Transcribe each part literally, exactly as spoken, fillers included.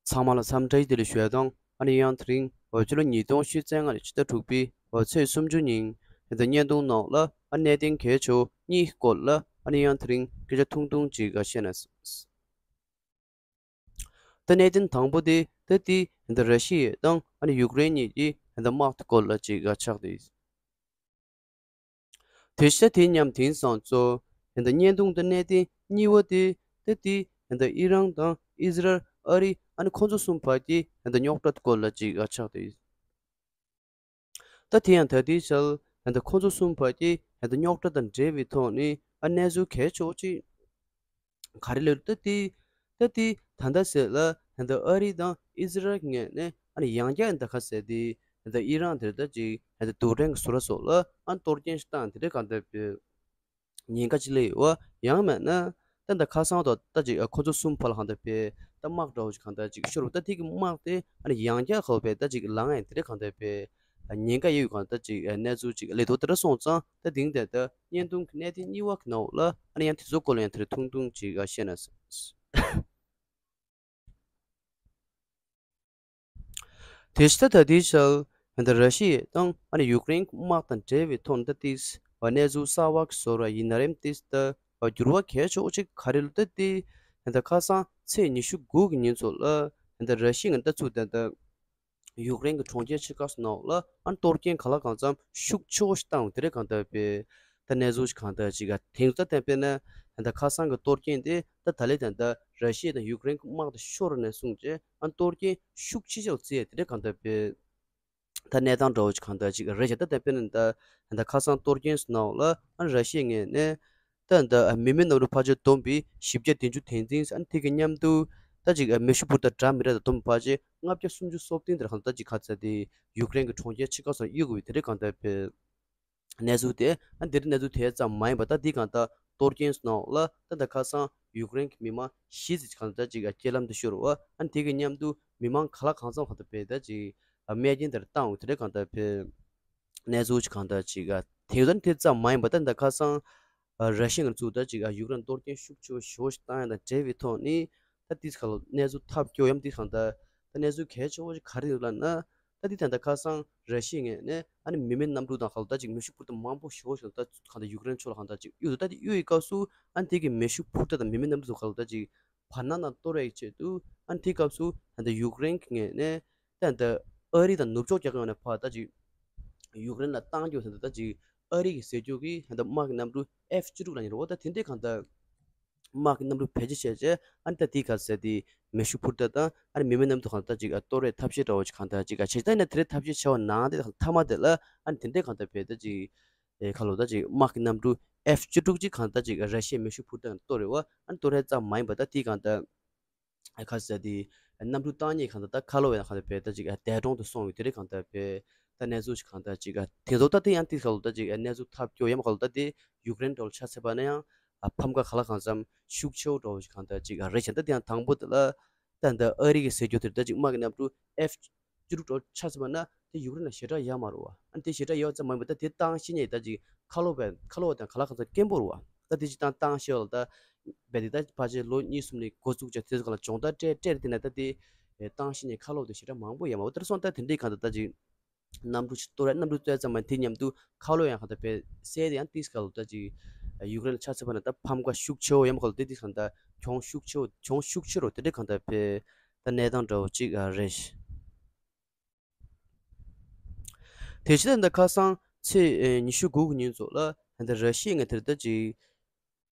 ཚང་མ་ལ་འཚམས་འདྲི་བདེ་ལེགས་ཞུ་ཡ་དང་། ཨ་ནི་ཡང་དེ་རིང་འོ་ཕྱི་ལོ་ཉིས་སྟོང་ཉི་ཤུ་རྩ་ལྔ་ལོའི་ཕྱི་ཟླ་དྲུག་པའི་འོ་ཚེས་སུམ་ཅུ་ཉིན་ད་ལྟ་བརྙན་ཐུང་ནང་ལ་ཨ་གནད་དོན་གལ་ཆེ་བོ་གཉིས་སྐོར་ལ་ཨ་ནི་ཡང་དེ་རིང་སྐད་ཆ་ཐུང་ཐུང་ཅིག་བཤད་ན། ད་གནད་དོན་དང་པོ་དེ་ད་ལྟའི་ད་ལྟ་ར་ཤི་ཡ་དང་ཨ་ནི་ཡུཀ་རེན་གཉིས་ཀྱི་ད་ལྟ་དམག་དེ་སྐོར་ལ་ཅིག་ཆགས་ཏེ། དེ་བཞིན་དེ་མཉམ་དེང་སང་གཙོ་ད་ལྟ་བརྙན་ཐུང་དང་གནད་དོན་གཉིས་པ་དེ་ད་ལྟའི་ད་ལྟ་ཨི་རན་དང་ཨི་ཟི་རལ་ཨ་རི་ཨ་ནི་ཁོང་ཚོ་གསུམ་བར་གྱི་ད་ལྟ་རྙོག་དྲ་སྐོར་ལ་ཅིག་ཆགས་ཏེ། ད་དེ་ཡང་ད་ལྟའི་ཆར་ད་ལྟ་ཁོང་ཚོ་གསུམ་བར་གྱི་ད་ལྟ་རྙོག་དྲ་དང་འབྲེལ་བའི་ཐོག་ནས་ཨ་གནས་ཚུལ་གལ་ཆེ་བོ་ཅིག་ག་རེ་ལབ་ད་ལྟའི་ད་ལྟའི་ད་ལྟ་ཟེར་ལ་ད་ལྟ་ཨ་རི་དང་ཨི་ཟི་རལ་ངོས་ནས་ཨ་ནི་ཡང་བསྐྱར་ད་ག་ཟེར་དེ་ད་ལྟ་ཨི་རན་དེར་ད་ཅིག་ད་ལྟ་རྡུལ་ཕྲན་གྱི་ཟུར་སོགས་ལ་ཨ་གཏོར་སྐྱོན་ཞིག་བཏང་དེ་འདྲ་གང་ལྟར་བྱས། ཉེན་ཁ་ཅིག་སླེབས་ཡོད་པ་ཡང་མིན་ན། ད་ལྟ་ཁ་སང་དང་ད་ཅིག་ཁོ་ཚོ་གསུམ་བར་ལ་གང་ལྟར་བྱས་ད་དམག་འདྲ་བོ་ཅིག་གང་ལྟར་ཅིག་ཤོར་བ་ད་དེ་གི་དམག་དེ་ཨ་ནི་ཡང་བསྐྱར་ཁོ་བས་ད་ཅིག་ལངས་ཡ་དེ་འདྲ་གང་ལྟར་བྱས་ཉེན་ཁ་ཡོད་གང་ལྟར་ཅིག་གནས་ཚུལ་ཅིག་སླེབས་འདུག་དེ་འདྲ་སོང་ཙང་ད་དེང་དེ་ད་བརྙན་ཐུང་གི་གནད་དོན་གཉིས་པ་གི་ནང་ལ་ཨ་ནི་ཡང་དེ་ཚོ་སྐོར་ལ་ཡང་དེ་རིང་ཐུང་ཐུང་ཅིག་བཤད་ན། དེ་ཕྱི་ད་ལྟའི་ཆར་ད་ལྟ་ར་ཤི་ཡ་དང་ཨ་ནི་ཡུཀ་རེན་གྱི་དམག་དང་འབྲེལ་བའི་ཐོག་ནས་ད་ཏིས་བ་གནས་ཚུལ་གསར་བ་གི་བཟོ་འདྲ་ཡིན་ན་རེམ་ཏིས་ད་བ་འགྱུར་བ་གལ་ཆེ་བོ་ཅིག་ག་རེ་ལ་ད་ཏི་ད་ལྟ་ཁ་སང་ཚེས་ཉི་ཤུ་དགུ་གི་ཉིན་ཚོ་ལ་ད་ལྟ་ར་ཤི་ཡ་ངན་ད་ཚུགས་ད་ལྟ་ཡུཀ་རེན་གྱི་གྲོང་ཁྱེར་ཆེ་ཁག་སོགས་ནང་ལ་ཨ་ནི་གཏོར་སྐྱོན་ག་ལ་གང་འཚམ་ཤུགས་ཆེ་བོ་ཞིག་བཏང་དེ་རེད་གང་ལྟར་བས། ད་གནས་ཚུལ་ཞིག་གང་ལྟར་ཅིག་ག་དེང་སང་ད་དཔེར་ན་ད་ལྟ་ཁ་སང་གི་གཏོར་སྐྱོན་དེ་ད་ད་ལས་ད་ལྟ་ར་ཤི་ཡ་དང་ཡུཀ་རེན་གྱི་དམག་དེ་ཤོར་ནས་བཟུང་བྱས་ཨ་གཏོར་སྐྱོན་ཤུགས་ཆེ་ཤོས་བརྩི་ཡ་དེ་འདྲ་གང་ལྟར་བས། ད་གནས་སྟངས་འདྲ་བོ་ཅིག་གང་ལྟར་ཅིག་རེད་བྱས། ད་ད་དཔེར་ན་ད་ད་ལྟ་ཁ་སང་གཏོར་སྐྱོན་སོགས་ནང་ལ་ཨ་ར་ཤི་ཡའི་ངོས་ནས་ད་ད་མི་མེད་གནམ་གྲུ་ཕལ་ཆེར་བསྡོམས་པས་བཞི་བརྒྱ་བདུན་ཅུ་དོན་ཚན་ཨ་དེ་གི་མཉམ་དུ་ད་ཅིག་མེ་ཤུགས་འཕུར་མདའ་འདྲ་མི་འདྲ་དང་བསྡོམས་པ་བྱས་ལྔ་བརྒྱ་སུམ་ཅུ་སོ་བདུན་དེར་གང་ལྟར་ཅིག་ག་ཚད་དེ་ཡུཀ་རེན་གྱི་གྲོང་ཁྱེར་ཆེ་ཁག་སོགས་གཡུག་དགོས་པའི་དེ་འདྲ་གང་ལྟར་བས། གནས་ཚུལ་དེ་ཨ་འདིར་གནས་ཚུལ་དེ་ཙམ་མ་ཡིན་པ་ད་འདི་གང་ལྟར་གཏོར་སྐྱོན་སོགས་ནང་ལ་ད་ལྟ་ཁ་སང་ཡུཀ་རེན་གྱི་མི་མང་བཞི་ཙམ་གང་ལྟར་ཅིག་རྐྱེན་ལམ་དུ་ཤོར་བ་ཨ་དེ་གི་མཉམ་དུ་མི་མང་ག་ལ་གང་འཚམ་གང་ལྟར་བས་ད་ཅིག་རྨས་སྐྱོན་དེར་བཏང་འོང་དེ་འདྲ་གང་ལྟར་བས། གནས་ཚུལ་ཅིག་གང་ལྟར་ཅིག་དེ་ཙམ་དེ་ཙམ་མ་ཡིན་པ་ད་ལྟ་ཁ་སང་ར་ཤི་ཡ་ངན་ཚུགས་ད་ཅིག་ཡུཀ་རེན་གཏོར་སྐྱོན་ཤུགས་ཆེ་བོ་ཞེ་པོ་ཞིག་བཏང་ཡ་དང་འབྲེལ་བའི་ཐོག་ནས་ད་དེ་ག་ལ་གནས་ཚུལ་ཐབས་སྐྱོ་ཡམ་དེ་གང་ལྟར་ད་གནས་ཚུལ་གལ་ཆེ་བོ་ཞིག་ག་རེ་ཡོད་ལབ་ན། ད་དེ་ད་ལྟ་ཁ་སང་ར་ཤི་ཡའི་ངོས་ནས་ཨ་ནི་མི་མེད་གནམ་གྲུ་དང་ག་ལ་ད་ཅིག་མེ་ཤུགས་འཕུར་མདའ་མང་པོ་ཞེ་པོ་ཞིག་ད་གང་ལྟར་ཡུཀ་རེན་ཕྱོགས་ལ་གང་ལྟར་ཅིག་གཡུག་འདུག་ད་དེ་གཡུག་ཡི་སྐབས་སུ་ཨ་ནི་དེ་གི་མེ་ཤུགས་འཕུར་མདའ་དང་མི་མེད་གནམ་གྲུ་དང་ག་ལ་ད་ཅིག་བར་སྣང་ནང་གཏོར་ཡའི་ཆེད་དུ་ཨ་ནི་དེ་སྐབས་སུ་ད་ལྟ་ཡུཀ་རེན་གྱི་ངོས་ནས་ད་ལྟ་ཨ་རི་དང་ནུབ་ཕྱོགས་རྒྱལ་ཁབ་ཡོངས་ནས་ཕར་ད་ཅིག་ཡུཀ་རེན་ལ་བཏང་རྒྱུ་ད་ལྟ་ད་ཅིག་ཨ་རི་གི་ཟེར་རྒྱུ་གི་ད་ལྟ་དམག་གི་གནམ་གྲུ་ཨེཕ་བཅུ་དྲུག་ལབ་མཁན་རེད་པ། ད་དེ་འདྲའི་གང་ལྟར་དམག་གི་གནམ་གྲུ་བེད་སྤྱོད་བྱས་རྗེས་ཨ་ནི་ད་དེའི་ག་ཟེར་དེ་མེ་ཤུགས་འཕུར་མདའ་དང་ཨ་ནི་མི་མེད་གནམ་གྲུ་གང་ལྟར་ཅིག་གཏོར་བའི་ཐབས་ཤེས་འདྲ་བོ་ཅིག་གང་ལྟར་ཅིག་བྱས། ད་ནི་དེ་འདྲའི་ཐབས་ཤེས་བྱས་པ་ནང་དེ་མཐའ་མ་དེ་ལ་ཨ་ནི་དེ་འདྲའི་གང་ལྟར་བས་ད་ཅིག་ཨེ་ཁ་ལོ་ད་ཅིག་དམག་གི་གནམ་གྲུ་ཨེཕ་བཅུ་དྲུག་ཅིག་གང་ལྟར་ཅིག་ར་ཤི་ཡའི་མེ་ཤུགས་འཕུར་མདའ་གཏོར་རེད་པ། ཨ་ནི་གཏོར་རེད་ཙམ་མ་ཡིན་པ་ད་དེའི་གང་ལྟར་ཁ་ཟེར་དེ་གནམ་གྲུ་བཏང་མཁན་གང་ལྟར་ད་ཁ་ལོ་བས་གང་ལྟར་བས་ད་ཅིག་འདས་གྲོངས་དུ་སོང་བའི་དེ་འདྲའི་གང་ལྟར་བས་ད་གནས་ཚུལ་ཞིག་གང་ལྟར་ཅིག་དེ་ཚོ་ད་དེ་ཡང་དེ་ཁ་ལོ་ད་ཅིག་གནས་ཚུལ་ཐབས་སྐྱོ་ཡམ་ཁ་ལོ་ད་དེ་ཡུཀ་རེན་འདྲ་བོ་ཆ་མཚོན་པ་ན་ཡང་ཕམ་ཁ་ག་ལ་གང་འཚམ་ཤུགས་ཆེ་བོ་འདྲ་བོ་ཞིག་གང་ལྟར་ཅིག་རེད་བྱས། ད་དེ་ཡང་དང་པོ་དེ་ལ་ད་འདི་ཨ་རི་གི་ཟེར་རྒྱུ་དེར་ད་ཅིག་དམག་གི་གནམ་གྲུ་ཨེཕ་བཅུ་དྲུག་འདྲ་བོ་ཆ་མཚོན་པ་ན་དེ་ཡུཀ་རེན་ལ་ཞེ་དྲག་ཡག་མ་རེད་པ། ཨ་ནི་དེ་ཞེ་དྲག་ཡག་ཙམ་མ་ཡིན་པ་ད་དེ་བཏང་ཤེས་མཁན་ད་ཅིག་ཁ་ལོ་བས་ཁ་ལོ་བ་དང་ག་ལ་གང་འཚམ་སྐྱེན་པོ་རེད་པ། ད་དེ་ཅིག་བཏང་བཏང་ཤེས་པ་ལ་ད་བས་དེ་ད་ཕལ་ཆེར་ལོ་གཉིས་གསུམ་ནས་འགོ་བཙུགས་བྱས་དེ་ཚོ་ག་ལ་སྦྱོང་བརྡར་སྤྲད་སྤྲད་དེ་ན་ད་དེ་བཏང་ཤེས་མཁན་ཁ་ལོ་བ་དེ་ཞེ་དྲག་མང་པོ་ཡོད་མ་རེད་པ། དེར་སོང་ད་དེ་འདྲའི་གང་ལྟར་ད་ཅིག་གནམ་གྲུ་ཞིག་གཏོར་ཡ་གནམ་གྲུ་གཏོར་ཙམ་མ་དེ་མཉམ་དུ་ཁ་ལོ་ཡང་གང་ལྟར་བས་སེལ་དེ་ཡང་ཏིས་ཁ་ལོ་ད་ཅིག་ཡུཀ་རེན་ལ་ཆ་མཚོན་པ་ན་ད་ཕམ་ཁ་ཤུགས་ཆེ་བོ་ཡང་ཁ་ལོ་དེ་ཏིས་གང་ལྟར་གྱོང་ཤུགས་ཆེ་བོ་གྱོང་ཤུགས་ཆེ་རུ་དེ་འདྲའི་གང་ལྟར་བས་ད་གནས་སྟངས་འདྲ་བོ་ཅིག་རེད། དེ་བཞིན་ད་ཁ་སང་ཚེས་ཉི་ཤུ་དགུ་གི་ཉིན་ཚོ་ལ་ད་ར་ཤི་ཡ་ངན་དེར་ད་ཅིག་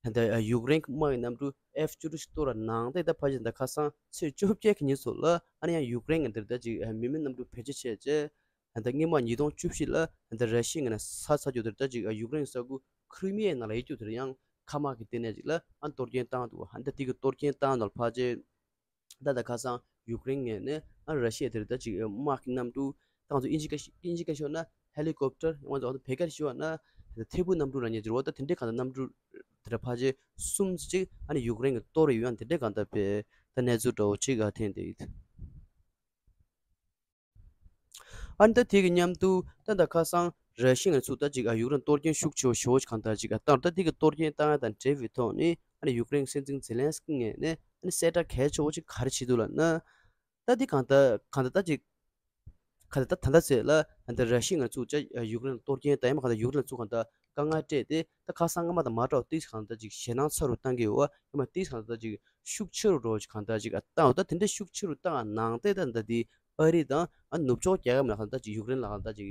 ད་ཡུཀ་རེན་གྱི་དམག་གི་གནམ་གྲུ་ཨེཕ་བཅུ་དྲུག་ཞིག་གཏོར་བ་ནང་དེ་ད་ཕལ་ཆེར་ད་ཁ་སང་ཚེས་བཅོ་བརྒྱད་ཀྱི་ཉིན་ཚོ་ལ་ཨ་ནི་ཡང་ཡུཀ་རེན་ངན་དེར་ད་ཅིག་མི་མེད་གནམ་གྲུ་བེད་སྤྱོད་བྱས་རྗེས་ད་སྔོན་མ་ཉིས་སྟོང་བཅུ་བཞི་ལ་ད་ར་ཤི་ཡ་ངན་ས་ཚ་རྒྱུ་དེར་ད་ཅིག་ཡུཀ་རེན་ས་ཁུལ་ཁྲི་མི་ཡའི་ནང་ལ་ཡོད་རྒྱུ་དེར་ཡང་མཁའ་དམག་གི་ལྟེ་གནས་ཅིག་ལ་ཨ་གཏོར་སྐྱོན་བཏང་འདུག་ཨ་ནི་ད་དེ་གི་གཏོར་སྐྱོན་བཏང་ནང་ཕལ་ཆེར། ད་ད་ཁ་སང་ཡུཀ་རེན་ངོས་ནས་ཨ་ར་ཤི་ཡ་དེར་ད་ཅིག་དམག་གི་གནམ་གྲུ་ད་ང་ཚོ་དབྱིན་ཇི་སྐད་དབྱིན་ཇི་སྐད་ཤོད་ན་ཧེ་ལི་ཀོབ་ཊར་ཡང་ང་ཚོ་བོད་སྐད་ཤོད་ན་ཐེ་བོ་གནམ་གྲུ་ར་ཉེ་ཅིག་རོ། ད་དེ་འདྲའི་གང་ལྟར་གནམ་གྲུ་དེ་འདྲ་ཕལ་ཆེར་གསུམ་ཅིག་ཨ་ནི་ཡུཀ་རེན་གྱི་གཏོར་ཡོད་ཡང་དེ་འདྲའི་གང་ལྟར་བས་ད་གནས་ཚུལ་འདྲ་བོ་ཅིག་ཨ་ཐོན་བསྡད་ཡོད། ཨ་ནི་ད་དེ་གི་མཉམ་དུ་ད་ད་ཁ་སང་ར་ཤི་ཡ་ཚུགས་ད་ཅིག་ཨ་ཡུཀ་རེན་གཏོར་སྐྱོན་ཤུགས་ཆེ་བོ་ཞེ་བོ་ཅིག་གང་ལྟར་ཅིག་ཨ་བཏང་ད་དེ་གི་གཏོར་སྐྱོན་བཏང་ཡ་དང་འབྲེལ་བའི་ཐོག་ནས་ཨ་ནི་ཡུཀ་རེན་གྱི་སྲིད་འཛིན་ཛེ་ལན་སི་ཀི་ངོས་ནས་ཨ་ནི་གསལ་བསྒྲགས་གལ་ཆེ་བོ་ཅིག་ག་རེ་བྱེད་འདུག་ལབ་ན། ད་འདི་གང་ལྟར་གང་ལྟར་ད་ཅིག་ག་ད་ད་ད་ད་ཟེར་ལ་ད་ར་ཤི་ཡ་ང་ཚུགས་ཅ་ཡུཀ་རེན་ལ་གཏོར་སྐྱོན་ད་ཡང་མ་ག་ད་ཡུཀ་རེན་ལ་ཚུགས་གང་ད་དཀའ་ངལ་སྤྲད་དེ་ད་ཁ་སང་སྔ་མ་དང་མ་འདྲ་བ་ཏིག་གང་ད་ཅིག་ཞེད་སྣང་ཚ་རུ་བཏང་གི་ཡོད་ཡང་མ་ཏིག་གང་ད་ཅིག་ཤུགས་ཆེ་རུ་འགྲོ་ཅིག་གང་ད་ཅིག་བཏང་ད་དེ་འདྲ་ཤུགས་ཆེ་རུ་བཏང་ནང་དེ་ད་ད་དེ་ཨ་རི་དང་ཨ་ནུབ་ཕྱོགས་རྒྱལ་ཁབ་ལ་གང་ད་ཅིག་ཡུཀ་རེན་ལ་གང་ད་ཅིག་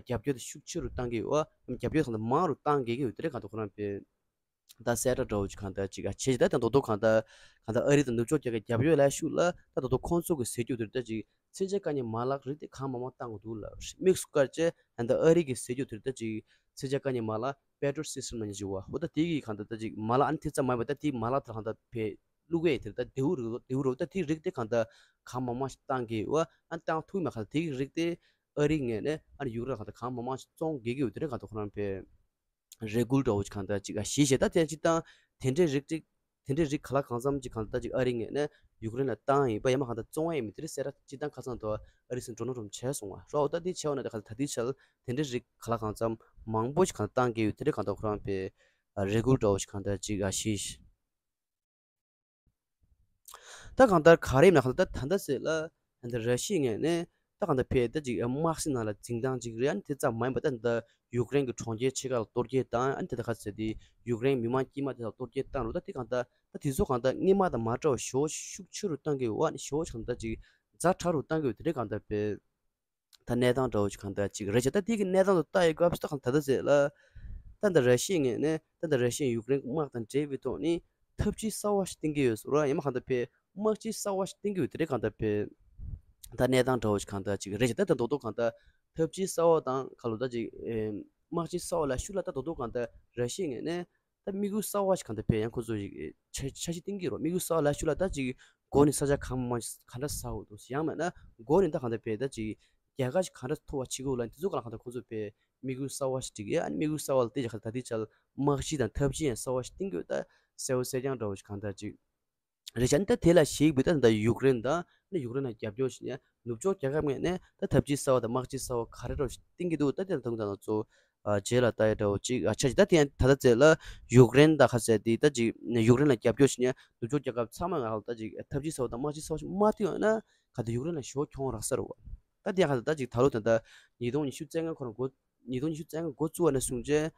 རྒྱབ་སྐྱོར་དེ་ཤུགས་ཆེ་རུ་བཏང་གི་ཡོད་ཡང་རྒྱབ་སྐྱོར་གང་ད་མང་རུ་བཏང་གི་ཡོད་དེ་རེད་གང་ད་ཁོ་རང་པས། ད་གསལ་བསྒྲགས་འདྲ་བོ་ཅིག་གང་ལྟར་ཅིག་ཨ་བྱས་ཅིག་ད་དེ་མདོ་མདོ་གང་ལྟར་གང་ལྟར་ཨ་རི་དང་ནུབ་ཕྱོགས་རྒྱལ་ཁབ་རྒྱབ་སྐྱོར་ལ་ཤུགས་ལ་ད་མདོ་མདོ་ཁོང་ཚོ་གི་ཟེར་རྒྱུ་དེར་ད་ཅིག་མཚོན་ཆ་དཀའ་ངལ་མ་ལག་རིགས་དེ་གང་མང་མང་བཏང་དགོས་འདུག་ལ་དམིགས་སུ་བཀར་བྱས་ད་ལྟ་ཨ་རི་གི་ཟེར་རྒྱུ་དེར་ད་ཅིག་མཚོན་ཆ་དཀའ་ངལ་མ་ལག་པེ་ཊོ་སི་སི་ཊམ་ལ་ཉེ་ཅིག་བ་འོ་ད་དེ་གི་གང་ལྟར་ད་ཅིག་མ་ལག་ཨ་ནི་དེ་ཙམ་མ་ཡིན་པ་ད་དེ་མ་ལག་དེ་གང་ལྟར་བེད་བླུག་ཡས་དེར་ད་དེའུ་རུ་དེའུ་རུ་ད་དེ་རིགས་དེ་གང་ལྟར་གང་མང་མང་ཞིག་བཏང་གི་བ་ཨ་ནི་བཏང་ཐུབ་མ་གང་ལྟར་དེ་གི་རིགས་དེ་ཨ་རི་ངོས་ནས་ཨ་ནི་ཡུཀ་རེན་གང་ལྟར་གང་མང་མང་ཞིག་བཙོང་དགོས་ཀྱི་ཡོད་དེ་རེད་གང་ལྟར་ཁོ་རང་པས། རེ་སྐུལ་འདྲ་བོ་ཅིག་གང་ལྟར་ཅིག་ཨ་ཞིག་བྱས་ད་དེ་ཅིག་བཏང་དེ་འདྲའི་རིགས་ཅིག་དེ་འདྲའི་རིགས་ག་ལ་གང་འཚམ་ཅིག་གང་ལྟར་ཅིག་ཨ་རི་ངོས་ནས་ཡུཀ་རེན་ལ་བཏང་ཡིན་པ་ཡང་མ་གང་ལྟར་བཙོང་ཡ་ཡིན་མིན་དེ་འདྲའི་གསལ་བསྒྲགས་ཅིག་བཏང་ཁ་སང་དུ་ཨ་རི་སྲིད་འགྲོ་ནོ་རུམ་བྱས་སོང་བ་རོགས་ད་དེ་བྱས་བ་ན་ད་གང་ལྟར་ད་དེ་ཆལ་དེ་འདྲའི་རིགས་ག་ལ་གང་འཚམ་མང་པོ་ཅིག་གང་ལྟར་བཏང་གི་ཡོད་དེ་འདྲའི་གང་ལྟར་ཁོ་རང་པའི་རེ་སྐུལ་འདྲ་བོ་ཅིག་གང་ལྟར་ཅིག་ཨ་ཞིག་ད་གང་ལྟར་ག་རེ་ཡིན་ན་གང་ལྟར་ད་ད་ལྟ་ཟེར་ལ་ད་ལྟ་ར་ཤི་ཡའི་ངོས་ནས་ད་གང་ལྟར་ཕེ་ད་ཅིག་དམག་སྲིད་ནང་ལ་འཛིང་སྟངས་ཅིག་རེད་ཨ་ནི་དེ་ཙམ་མ་ཡིན་པ་ད་ད་ཡུཀ་རེན་གྱི་གྲོང་ཁྱེར་ཆེ་ཁག་ལ་གཏོར་སྐྱོན་བཏང་ཨ་ནི་དེ་ད་ག་ཟེར་དེ་ཡུཀ་རེན་མི་མང་དཀྱུས་མ་དེ་ལ་གཏོར་སྐྱོན་བཏང་རུ་ད་དེ་གང་ལྟར་ད་དེ་ཚོ་གང་ལྟར་སྔོན་མ་དང་མ་འདྲ་བ་ཞོ་ཤུགས་ཆེ་རུ་བཏང་གི་ཡོད་ཨ་ནི་ཞོ་གང་ལྟར་ཅིག་ཛ་དྲག་རུ་བཏང་གི་ཡོད་དེ་འདྲ་གང་ལྟར་ཕེ། ད་གནས་སྟངས་འདྲ་བོ་ཅིག་གང་ལྟར་ཅིག་རེད་ཅེ་ད་དེ་གི་གནས་སྟངས་དུ་ལྟ་ཡི་སྐབས་སུ་ད་གང་ད་ལྟ་ཟེར་ལ། ད་ལྟ་ར་ཤི་ཡའི་ངོས་ནས་ད་ལྟ་ར་ཤི་ཡའི་ཡུཀ་རེན་དམག་དང་འབྲེལ་བའི་ཐོག་ནས་འཐབ་ཇུས་གསར་བ་ཞིག་བཏིང་གི་ཡོད་ཟེར་བ་ཡང་མ་གང་ལྟར་ཕེ་དམག་ཇུས་གསར་བ་ཞིག་བཏིང་གི་ཡོད་དེ་རེད་གང་ལྟར་ཕེ། ད་གནས་སྟངས་འདྲ་བོ་ཅིག་གང་ལྟར་ཅིག་རེད་ཅེ་ད་ད་མདོག་མདོག་གང་ལྟར་འཐབ་ཇུས་གསར་བ་དང་ཁ་ལོ་ད་ཅིག་དམག་ཇུས་གསར་བ་ལ་ཤུགས་ལ་ད་མདོག་མདོག་གང་ལྟར་ར་ཤི་ཡའི་ངོས་ནས། ད་དམིགས་ཡུལ་གསར་བ་ཞིག་གང་ལྟར་ཕེ་ཡང་ཁོ་ཚོ་ཡིག་འཆར་འཆར་གཞི་བཏིང་གི་རོ་དམིགས་ཡུལ་གསར་བ་ལ་ཤུ་ལ་ད་ཅིག་མགོ་ནས་ས་ཆ་གང་མང་གང་འདྲ་ཟ་འོ་འདུག་ཡང་མེད་ན་མགོ་ནས་ད་གང་ལྟར་ཕེ་ད་ཅིག་རྒྱལ་ཁ་ཞིག་གང་འདྲ་ཐོབ་པ་ཆི་གོ་ལ་དེ་ཚོ་གང་ལ་གང་ལྟར་ཁོ་ཚོ་ཕེ་དམིགས་ཡུལ་གསར་བ་ཞིག་བསྒྲིགས་ཡ་ཨ་ནི་དམིགས་ཡུལ་གསར་བ་ལ་བལྟས་ཀྱི་ག་ད་དེ་ཆ་ལ་དམག་སྤྱི་དང་འཐབ་ཇུས་ཡང་གསར་བ་ཞིག་བཏིང་དགོས་ད་གསལ་བོ་གསལ་རྐྱང་འདྲ་བོ་ཞིག་གང་ལྟར་ཅིག་རེད་ཤག་ད་དེ་ལ་གཞིགས་པའི་ད་ད་ཡུཀ་རེན་དང་ནི་ཡུཀ་རེན་ལ་རྒྱབ་སྐྱོར་ཞིག་ནས་ནུབ་ཕྱོགས་རྒྱལ་ཁབ་ངོས་ནས་ད་འཐབ་ཇུས་གསར་བ་དང་དམག་ཇུས་གསར་བ་ག་རེ་རོ་ཞིག་བཏིང་གི་འདུག་ད་དེ་ལ་དུང་དང་ཚོ་རྗེས་ལ་ལྟ་ཡ་འདྲ་བོ་ཅིག་ཆ་ཞིག་ད་དེ་ད་ད་ཚེ་ལ་ཡུཀ་རེན་ད་ཁ་ཟེར་དེ་ད་ཅིག་ཡུཀ་རེན་ལ་རྒྱབ་སྐྱོར་ཞིག་ནས་ནུབ་ཕྱོགས་རྒྱལ་ཁབ་ཚང་མ་ང་ལ་ད་ཅིག་འཐབ་ཇུས་གསར་བ་དང་དམག་ཇུས་གསར་བ་ཞིག་མ་བཏིང་བ་ན་ག་ད་ཡུཀ་རེན་ལ་ཞོ་ཁྱོང་རག་ས་རེད་བ། ད་དེ་ཁ་ད་ད་ཅིག་ད་ལོ་ད་ད་ཉིས་སྟོང་ཉི་ཤུ་རྩ་ལྔ་ཁོ་རང་འགོ་ཉིས་སྟོང་ཉི་ཤུ་རྩ་ལྔ་འགོ་བཙུགས་པ་ནས་བཟུང་རྗེས།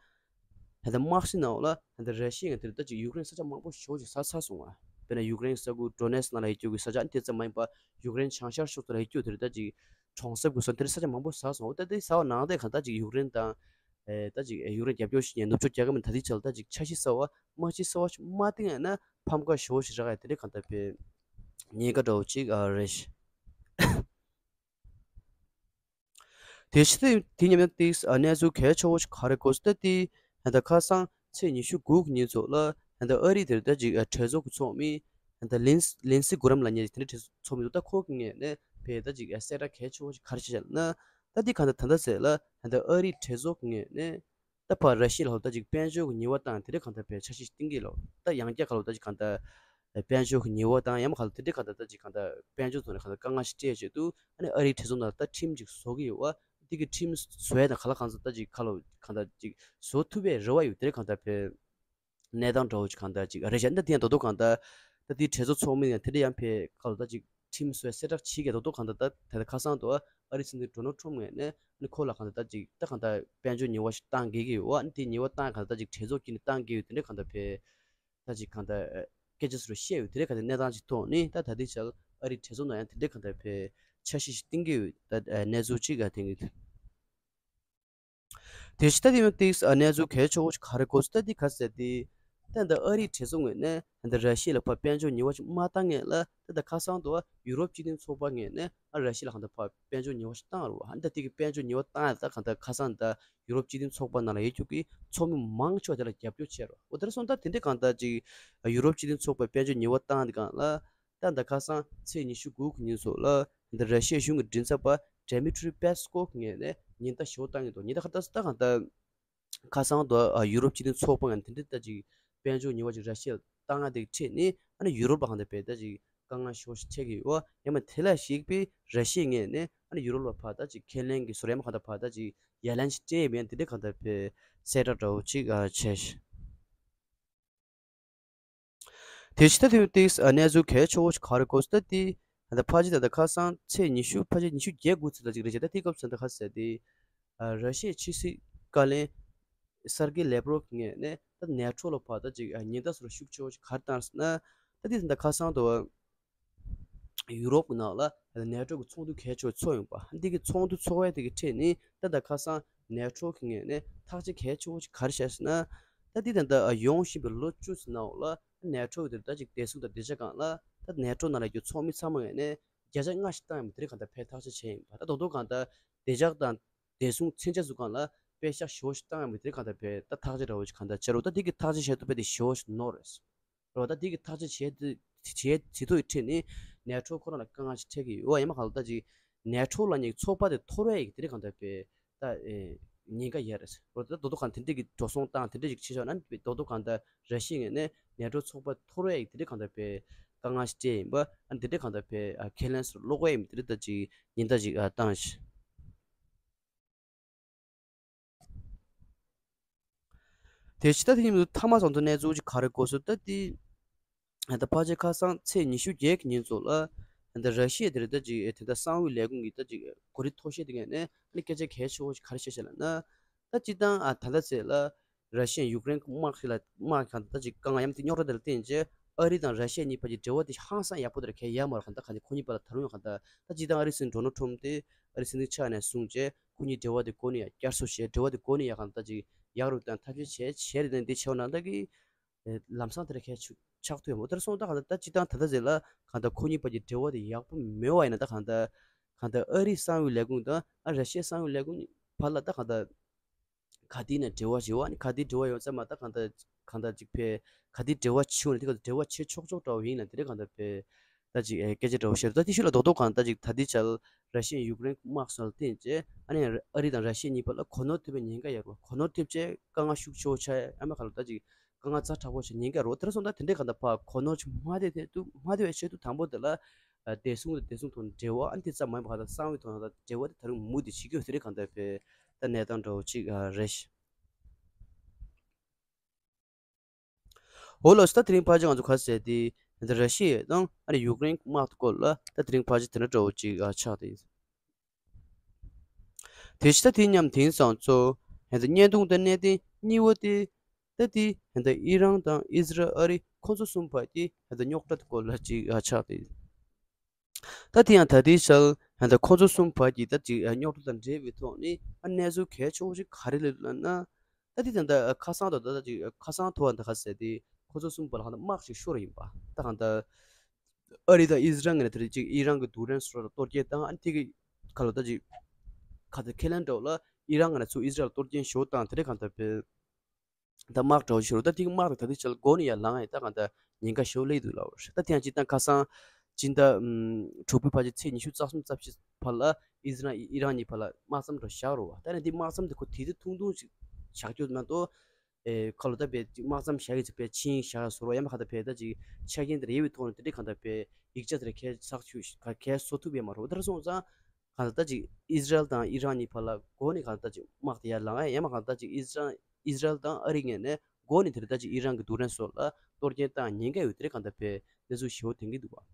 ད་ལྟ་དམག་སྲིད་ནང་ལ་ད་ལྟ་ར་ཤི་ཡ་དེར་ད་ཅིག་ཡུཀ་རེན་ས་ཆ་མང་པོ་ཞེ་པོ་ཅིག་ཟ་ཚར་སོང་བ། དཔེར་ན་ཡུཀ་རེན་ས་ཁུལ་ཌོ་ནེ་སི་ནང་ལ་ཡོད་རྒྱུ་གི་ས་ཆ་ཨ་ནི་དེ་ཙམ་མ་ཡིན་པ་ཡུཀ་རེན་བྱང་ཤར་ཕྱོགས་སུ་ལ་ཡོད་རྒྱུ་དེར་ད་ཅིག་གྲོང་གསེབ་ཀྱི་ས་དེར་ས་ཆ་མང་པོ་ཟ་སོང་བ། ད་དེ་ཟ་བ་ནང་དེ་གང་ལྟར་ཅིག་ཡུཀ་རེན་དང་ཨེ་ད་ཅིག་ཡུཀ་རེན་རྒྱབ་སྐྱོར་ཞིག་ཡང་ནུབ་ཕྱོགས་རྒྱལ་ཁབ་མི་ད་ལྟའི་ཆར་ད་ཅིག་འཆར་གཞི་གསར་བ་དམག་སྤྱི་གསར་བ་ཞིག་མ་བཏིང་ཡང་ན་ཕམ་ཁ་ཞེ་པོ་ཞིག་རག་ཡ་དེ་འདྲའི་གང་ལྟར་དཔེ་ཉེན་ཁ་འདྲ་བོ་ཅིག་ཨ་རེད། དེ་ཕྱི་དེ་དེ་མཉམ་དུ་ཏིག་གནས་ཚུལ་གལ་ཆེ་བོ་ཞིག་ག་རེ་གོ་སྟེ་དེ་ད་ལྟ་ཁ་སང་ཚེས་ཉི་ཤུ་དགུ་གི་ཉིན་ཚོ་ལ་ད་ལྟ་ཨ་རི་དེར་ད་ཅིག་གྲོས་ཚོགས་ཀྱི་ཚོགས་མི་ད་ལིན་ལིན་སི་གུ་རམ་ལབ་མཁན་ཅིག་དེ་འདྲ་གྲོས་ཚོགས་མི་འདུག་ད་ཁོ་གི་ངོས་ནས་བས་ད་ཅིག་གསལ་བསྒྲགས་གལ་ཆེ་བོ་ཞིག་ག་རེ་བྱས་ལབ་ན་ད་དེ་གང་ལྟར་ད་ལྟ་ཟེར་ལ་ད་ལྟ་ཨ་རི་གྲོས་ཚོགས་ཀྱི་ངོས་ནས། ད་ཕར་ར་ཤི་ཡ་ལ་ད་ཅིག་དཔལ་འབྱོར་གྱི་ཉེས་པ་བཏང་དེ་འདྲའི་གང་ལྟར་བས་འཆར་གཞི་ཞིག་བཏིང་གི་ལོ། ད་ཡང་བསྐྱར་ག་ལོ་ད་ཅིག་གང་ལྟར་དཔལ་འབྱོར་གྱི་ཉེས་པ་བཏང་ཡང་མ་ག་ལོ་དེ་འདྲའི་གང་ལྟར་ད་ཅིག་གང་ལྟར་དཔལ་འབྱོར་ཐོག་ནས་གང་ལྟར་དཀའ་ངལ་ཞིག་སྤྲད་བྱེད་དུ་ཨ་ནི་ཨ་རིའི་གྲོས་ཚོགས་ནང་ད་ཁྲིམས་ཅིག་བཟོ་གི་ཡོད་བ། དེ་གི་ཁྲིམས་བཟོ་ཡ་དང་ག་ལ་གང་ཚོད་ད་ཅིག་ག་ལོ་གང་ལྟར་ཅིག་བཟོ་ཐུབ་པའི་རེ་བ་ཡོད་དེ་འདྲའི་གང་ལྟར་བས་གནས་སྟངས་འདྲ་བོ་ཅིག་གང་ལྟར་ཅིག་རེད་བྱས་ད་དེ་ཡང་ད་དུང་གང་ལྟར་ད་དེའི་གྲོས་ཚོགས་ཚོགས་མི་ཡང་དེ་འདྲ་ཡང་བས་ག་ལོ་ད་ཅིག་ཁྲིམས་བཟོའི་གསལ་བསྒྲགས་བྱེད་ཀྱི་རྡོག་རྡོག་གང་ལྟར་ད་ད་ལྟ་ཁ་སང་དུ་ཨ་རི་སྲིད་འཛིན་ཌོ་ནལ་ཊམ་ངོས་ནས་ཨ་ནི་ཁོ་ལ་གང་ལྟར་ད་ཅིག་ད་གང་ལྟར་དཔལ་འབྱོར་ཉེས་པ་ཞིག་བཏང་དགོས་ཀྱི་ཡོད་ཨ་ནི་དེ་ཉེས་པ་བཏང་གང་ལྟར་ད་ཅིག་གྲོས་ཚོགས་ཀྱིས་ནི་བཏང་དགོས་ཡོད་དེ་འདྲ་གང་ལྟར་ཕེ་ད་ཅིག་གང་ལྟར་སྐད་ཆ་ཟེར་བཤད་ཡོད་དེ་འདྲ་གང་ལྟར་གནས་སྟངས་ཅིག་ཐོག་ནི་ད་ད་ལྟའི་ཆར་ཨ་རི་གྲོས་ཚོགས་ནང་ཡང་དེ་འདྲ་གང་ལྟར་ཕེ་འཆར་གཞི་ཞིག་བཏིང་གི་ཡོད་ད་གནས་ཚུལ་ཅིག་ག་དེང་གི། དེ་ཕྱི་ད་དེ་ཡང་ཏིག་གནས་ཚུལ་གལ་ཆེ་བོ་ཞིག་ག་རེ་གོ་སོང་ད་འདི་ག་ཟེར་ཏེ། ད་ད་ཨ་རིའི་གྲོས་ཚོགས་ངོས་ནས་ད་ར་ཤི་ཡ་ལ་ཕར་དཔལ་འབྱོར་ཉེས་པ་ཞིག་མ་བཏང་ངེས་ལ་ད་ད་ཁ་སང་དུ་ཡུ་རོབ་སྤྱི་མཐུན་ཚོགས་པ་ངོས་ནས་ཨ་ར་ཤི་ཡ་ལ་གང་ད་ཕར་དཔལ་འབྱོར་ཉེས་པ་ཞིག་བཏང་རུ་ཨ་ད་དེ་གི་དཔལ་འབྱོར་ཉེས་པ་བཏང་ཡ་ད་གང་ད་ཁ་སང་ད་ཡུ་རོབ་སྤྱི་མཐུན་ཚོགས་པ་ནང་ལ་ཡོད་རྒྱུ་གི་ཚོགས་མི་མང་ཆེ་བ་དེ་ལ་རྒྱབ་སྐྱོར་བྱས་རུ་འོ་དེར་སོང་ད་དེ་འདྲའི་གང་ད་ཅིག་ཡུ་རོབ་སྤྱི་མཐུན་ཚོགས་པའི་དཔལ་འབྱོར་ཉེས་པ་བཏང་དེ་གང་ལ། ད་ད་ཁ་སང་ཚེས་ཉི་ཤུ་དགུ་གི་ཉིན་སོགས་ལ་ད་ར་ཤི་ཡ་གཞུང་གི་མགྲིན་ཚབ་པ་ཌེ་མི་ཊི་རི་པེ་སི་ཀོབ་ངོས་ནས་ཉེན་བརྡ་ཞོ་བཏང་གི་འདུག་ཉེན་བརྡ་ཁ་ད་ད་གང་ལྟར་ཁ་སང་དུ་ཡུ་རོབ་སྤྱི་མཐུན་ཚོགས་པ་ངོས་ནས་དེ་འདྲ་ད་ཅིག་དཔལ་འབྱོར་ཉེས་པ་ཅིག་ར་ཤི་ཡ་བཏང་ཡ་དེ་འཕྲད་ནས་ཨ་ནི་ཡུ་རོབ་ལ་གང་ལྟར་བས་ད་ཅིག་དཀའ་ངལ་ཞོ་ཞིག་འཕྲད་ཀྱི་ཡོད་ཡང་མ་དེ་ལ་གཞིགས་པའི་ར་ཤི་ཡ་ངོས་ནས་ཨ་ནི་ཡུ་རོབ་ལ་ཕར་ད་ཅིག་ཁས་ལེན་གྱི་བཟོ་ར་ཡང་མ་གང་ལྟར་ཕར་ད་ཅིག་ཡ་ལན་ཞིག་སྤྲད་མེད་དེ་འདྲ་གང་ལྟར་བས་གསལ་བསྒྲགས་འདྲ་བོ་ཅིག་བྱས། དེ་ཕྱི་ད་དེ་ཏིག་གནས་ཚུལ་གལ་ཆེ་བོ་ཞིག་ག་རེ་གོ་སོང་ད་དེ་ ད་ཕལ་ཆེར་ད་ལྟ་ཁ་སང་ཚེས་ཉི་ཤུ་ཕལ་ཆེར་ཉི་ཤུ་བརྒྱད་དགུ་ཚེས་ལ་ཅིག་རེད་ཤག་ད་དེའི་སྐབས་སུ་ད་ལྟ་ག་ཟེར་དེ། ཨ་ར་ཤི་ཡའི་ཕྱི་སྲིད་བཀའ་བློན་སར་གི་ལེབ་རོབ་ངོས་ནས་ད་ནེ་ཊོ་ལ་ཕར་ད་ཅིག་ཉེན་བརྡ་སོགས་ཤུགས་ཆེ་བོ་ཞིག་ག་རེ་བཏང་ཟེར་ན། ད་དེ་ད་ལྟ་ཁ་སང་དུ་ཡུ་རོབ་ཀྱི་ནང་ལ་ནེ་ཊོ་གི་ཚོགས་འདུ་གལ་ཆེ་བོ་ཚོགས་ཡོང་པ། འདི་གི་ཚོགས་འདུ་ཚོགས་ཡས་དེ་གི་ཁྲོད་ནས་ད་ལྟ་ཁ་སང་ནེ་ཊོ་གི་ངོས་ནས་ཐག་གཅོད་གལ་ཆེ་བོ་ཞིག་ག་རེ་བྱས་ཟེར་ན། ད་འདི་ད་ལྟ་ཡོང་བཞིན་པའི་ལོ་བཅུ་ཙམ་ནང་ལ་ནེ་ཊོ་གི་དེ་ད་ཅིག་བདེ་སྲུང་དང་བདེ་འཇགས་སྒང་ལ་ད་ནེ་ཊོ་ནང་ལ་ཡོད་ཚོགས་མི་ཚང་མ་ངོས་ནས་བརྒྱ་ཆ་ལྔ་ཞིག་བཏང་ཡོང་བ་དེ་རིགས་གང་ལྟར་ཕར་ཐག་གཅོད་བྱས་ཡིན་པ། ད་རྡོག་རྡོག་གང་ལྟར་བདེ་འཇགས་དང་བདེ་སྲུང་མཚོན་ཆ་ཚོ་སྒང་ལ་པེ་ཤག་ཞེ་བོ་ཞིག་བཏང་ཡོང་བ་དེ་རིགས་གང་ལྟར་ཕར་ད་ཐག་གཅོད་འདྲ་བོ་ཞིག་གང་ལྟར་བྱས་རེད། ད་འདི་གི་ཐག་གཅོད་བྱེད་ཐུབ་པ་དེ་ཞེ་བོ་ཞིག་ནོར་རེད། རེད་བ། ད་འདི་གི་ཐག་གཅོད་བྱེད་དུ་བྱེད་བྱེད་ཐུབ་པའི་ཁྲོད་ནས་ནེ་ཊོ་ཁོ་རང་ལ་དཀའ་ངལ་ཞིག་འཕྲད་ཀྱི་ཡོད། ཡང་མ་གང་ལ་ད་ཅིག་ནེ་ཊོ་ལབ་མཁན་གྱི་ཚོགས་པ་དེ་འཐོར་བའི་ཡིག་དེ་རིགས་གང་ལྟར་ཕར་ད་ཨེ་ཉེན་ཁ་ཡོད་རེད། འོ་ད་རྡོག་རྡོག་གང་དེ་འདྲས་ཀྱི་འགྲོ་སོང་བཏང་དེ་འདྲས་ཅིག་བྱས་ཆོག་ན། རྡོག་རྡོག་གང་ལྟར་ར་ཤི་ཡའི་ངོས་ནས་ནེ་ཊོ་ཚོགས་པ་འཐོར་བའི་ཡིག་དེ་འདྲས་གང་ལྟར་ཕར་དཀའ་ངལ་ཞིག་འཕྲད་ཡིན་པ། ཨ་འདི་འདྲས་གང་ལྟར་ཕར་ཨ་ཁས་ལེན་སོར་སློག་གི་ཡིན་དེ་འདྲས་ད་ཅིག་ཉེན་བརྡ་ཅིག་ཨ་བཏང་ཞིག་དེ་ཕྱི་ད་དེ་ཉིན་མཐའ་མ་སོང་ཙང་གནས་ཚུལ་ཅིག་ག་རེ་གོ་སོང་ད་དེ། ད་ཕལ་ཆེར་ཁ་སང་ཚེས་ཉི་ཤུ་བརྒྱད་ཀྱི་ཉིན་ཚོ་ལ་ད་ར་ཤི་ཡ་དེ་རེད། ད་ཅིག་དེ་ད་གསང་བའི་ལས་ཁུངས་ཀྱི་ད་ཅིག་གོ་སྒྲིག་ཐོ་ཤེས་དེ་ངོས་ནས་ཨ་ནི་སྐད་ཆ་གལ་ཆེ་བོ་ཞིག་ག་རེ་བཤད་བཤད་ལབ་ན། ད་སྤྱིར་བཏང་ཨ་ད་ལྟ་ཚེ་ལ་ར་ཤི་ཡ་ཡུཀ་རེན་དམག་ཞིག་ལ་དམག་གང་ད་ཅིག་དཀའ་ངལ་ཡང་དེ་རྙོག་དྲ་དེ་ལ་བརྟེན་བྱས་ཨ་རི་དང་ར་ཤི་ཡ་གཉིས་བར་གྱི་འབྲེལ་བ་དེ་ཧང་སང་ཡག་པོ་དེ་ར་གལ་ཡ་མ་རེད། གང་ད་གང་ཅི་ཁོ་གཉིས་བར་ལ་ད་རུང་ཡང་གང་ད་ད་སྤྱིར་བཏང་ཨ་རི་སྲིད་འཛིན་ཌོ་ནལ་ཊམ་དེ་ཨ་རི་སྲིད་འཛིན་ཆགས་ནས་བཟུང་བྱས་ཁོ་གཉིས་འབྲེལ་བ་དེ་གོ་ནས་ཡང་བསྐྱར་གསོ་བྱས་འབྲེལ་བ་དེ་གོ་ནས་ཡང་གང་ད་ཅིག་ཡག་རུ་དང་ཐབས་ཤེས་བྱས་བྱས་རེད། ད་འདི་བྱས་བ་ན་ད་གི་ལམ་སང་དེ་འདྲ་གལ་ཆེ་ཆགས་ཐུབ་ཡོད་མོད། དེར་སོང་ད་གང་ལྟར་ད་སྤྱིར་བཏང་ད་ལྟ་ཟེར་ལ་གང་ལྟར་ཁོ་གཉིས་བར་གྱི་འབྲེལ་བ་དེ་ཡག་པོ་མེད་པ་ཡིན་ན། ད་གང་ལྟར་གང་ལྟར་ཨ་རིའི་གསང་བའི་ལས་ཁུངས་དང་ཨ་ར་ཤི་ཡའི་གསང་བའི་ལས་ཁུངས་བར་ལ་ད་གང་ལྟར་ག་དུས་ནས་འབྲེལ་བ་བྱེད་པ་ནི་ག་དུས་འབྲེལ་བ་ཡོད་ཙམ་མ་ད་གང་ལྟར་གང་ལྟར་ཅིག་ཕེ་ག་དུས་འབྲེལ་བ་བྱེད་འོང་ན་དེ་ག་འབྲེལ་བ་བྱེད་ཆོག་ཆོག་འདྲ་བོ་ཡིན་ན་དེ་རེད། གང་ལྟར་ཕེ་ད་ཅིག་ཨེ་སྐད་ཆ་འདྲ་བོ་བཤད་ད་དེ་ཤུལ་ལ་རྡོག་རྡོག་གང་ལྟར་ཅིག་ད་ལྟའི་ཆར་ར་ཤི་ཡའི་ཡུཀ་རེན་དམག་སོགས་ལ་བརྟེན་བྱས་ཨ་ནི་ཨ་རི་དང་ར་ཤི་ཡ་གཉིས་བར་ལ་གོ་ནོར་ཐེབས་པའི་ཉེན་ཁ་ཡོད་རེད་བ། གོ་ནོར་ཐེབས་བྱས་དཀའ་ངལ་ཤུགས་ཆེ་བོ་ཆགས་ཡ་ཨ་མ་ག་ལ་ད་ཅིག་དཀའ་ངལ་ཛ་དྲག་པོ་ཆགས་ཉེན་ཁ་རོ། དེར་སོང་ད་དེ་འདྲའི་གང་ལྟར་ཕར་གོ་ནོར་ཆུ་མ་དེ་དེ་དུ་མ་དེ་བའི་ཆེད་དུ་དང་པོ་དེ་ལ་བདེ་སྲུང་དང་བདེ་སྲུང་ཐོག་ནས་འབྲེལ་བ་ཨ་ནི་དེ་ཙམ་མ་ཡིན་པ་གང་ལྟར་གསང་བའི་ཐོག་ནས་ད་འབྲེལ་བ་དེ་ད་རུང་མུ་མཐུད་བྱེད་རྒྱུ་དེ་རེད། གང་ལྟར་ཕེ་ད་གནས་སྟངས་འདྲ་བོ་ཅིག་རེད། འོ་ལགས་སོ། ད་དེ་རིང་ཕལ་ཆེར་ང་ཚོ་ག་ཟེར་དེ་ད་ར་ཤི་ཡ་དང་ཨ་ནི་ཡུཀ་རེན་དམག་དེ་སྐོར་ལ་ད་དེ་རིང་ཕལ་ཆེར་དེ་འདྲ་འདྲ་བོ་ཅིག་ཆགས་ཏེ་ཡིན། དེ་བཞིན་ད་དེ་མཉམ་དེང་སང་ཚོ་ད་བརྙན་ཐུང་དང་གནད་དོན་གཉིས་པ་དེ་ད་དེ་ད་ཨི་རན་དང་ཨི་ཟི་རལ་ཨ་རི་ཁོང་ཚོ་གསུམ་བར་གྱི་ད་རྙོག་དྲ་དེ་སྐོར་ལ་ཅིག་ཆགས་ཏེ་ཡིན། ད་དེ་ཡང་ད་ལྟའི་ཆར་ད་ཁོ་ཚོ་གསུམ་བར་གྱི་ད་ཅིག་རྙོག་དྲ་དང་འབྲེལ་བའི་ཐོག་ནས་ཨ་གནས་ཚུལ་གལ་ཆེ་བོ་ཞིག་ག་རེ་སླེབས་ལབ་ན། ད་དེ་ད་ལྟ་ཁ་སང་དང་ད་ལྟ་ཅིག་ཁ་སང་ཐོག་ད་ག་ཟེར་དེ་ཁོ་ཚོ་གསུམ་བར་ལ་གང་ལྟར་དམག་ཞིག་ཤོར་ཡིན་པ། ད་གང་ལྟར་ཨ་རི་དང་ཨི་ཟི་རལ་ངོས་ནས་དེ་རིང་ཅིག་ཨི་རན་གྱི་རྡུལ་ཕྲན་སོགས་ལ་གཏོར་སྐྱོན་བཏང་། ཨ་ནི་དེ་གི་ཁ་ལ་ད་ཅིག་ག་ད་ཁས་ལེན་འདྲ་བོ་ལ་ཨི་རན་ངོས་ནས་ཚུར་ཨི་ཟི་རལ་ལ་གཏོར་སྐྱོན་ཞེ་པོ་བཏང་། དེ་འདྲ་གང་ལྟར་བས། ད་དམག་འདྲ་བོ་ཞིག་རུ་ད་དེ་གི་དམག་དེ་ད་ལྟའི་ཆར་འགོ་ནས་ཡར་ལངས་ཡ་ད་གང་ལྟར་ཉེན་ཁ་ཞེ་པོ་སླེབས་འདུག་ལབ་པ་རེད། ད་དེ་ཡང་སྤྱིར་བཏང་ཁ་སང་སྤྱི་ཟླ་ཨམ་དྲུག་པའི་ཕལ་ཆེར་ཚེས་ཉི་ཤུ་རྩ་གསུམ་རྩ་བཞི་བར་ལ་ཨི་ཟི་རལ་ཨི་རན་གཉིས་བར་ལ་དམག་མཚམས་འདྲ་བཞག་རོ་བ། ད་ནི་འདི་དམག་མཚམས་དེ་ཁོ་དེ་དུས་ཐུང་ཐུང་ཞིག་བཞག་རྒྱུ་མ་གཏོགས་ཨེ་ཁ་ལོ་ད་བས་དམག་མཚམས་བཞག་གི་ཚེ་བས་ཆིངས་བཞག་ཟོར་བ་ཡང་མ་ག་ད་བས་ད་ཅིག་ཆ་རྐྱེན་དེ་རེ་བའི་ཐོག་ནས་དེ་འདྲ་གང་ལྟར་བས་ཡིག་ཆ་དེ་རེ་ཁས་ཚགས་ཆུ་ཁས་བཟོ་ཐུབ་ཡ་མ་རོ། ད་སོང་ཙང་གང་ལྟར་ཅིག་ཨི་ཟི་རལ་དང་ཨི་རན་གཉིས་བར་ལ་འགོ་ནས་གང་ལྟར་ཅིག་དམག་དེ་ཡར་ལངས་ཡ། ཡང་མ་གང་ལྟར་ཅིག་ཨི་ཟི་རལ་ཨི་ཟི་རལ་དང་ཨ་རི་ངོས་ནས་འགོ་ནས་དེ་རེ་ད་ཅིག་ཨི་རན་གྱི་རྡུལ་ཕྲན་སོགས་ལ་གཏོར་སྐྱོན་བཏང་ཉེན་ཁ་ཡོད་དེ་རེ་གང་ལྟར་བས་གནས་ཚུལ་ཞེ་པོ་ཐོན་གྱི་འདུག་བ།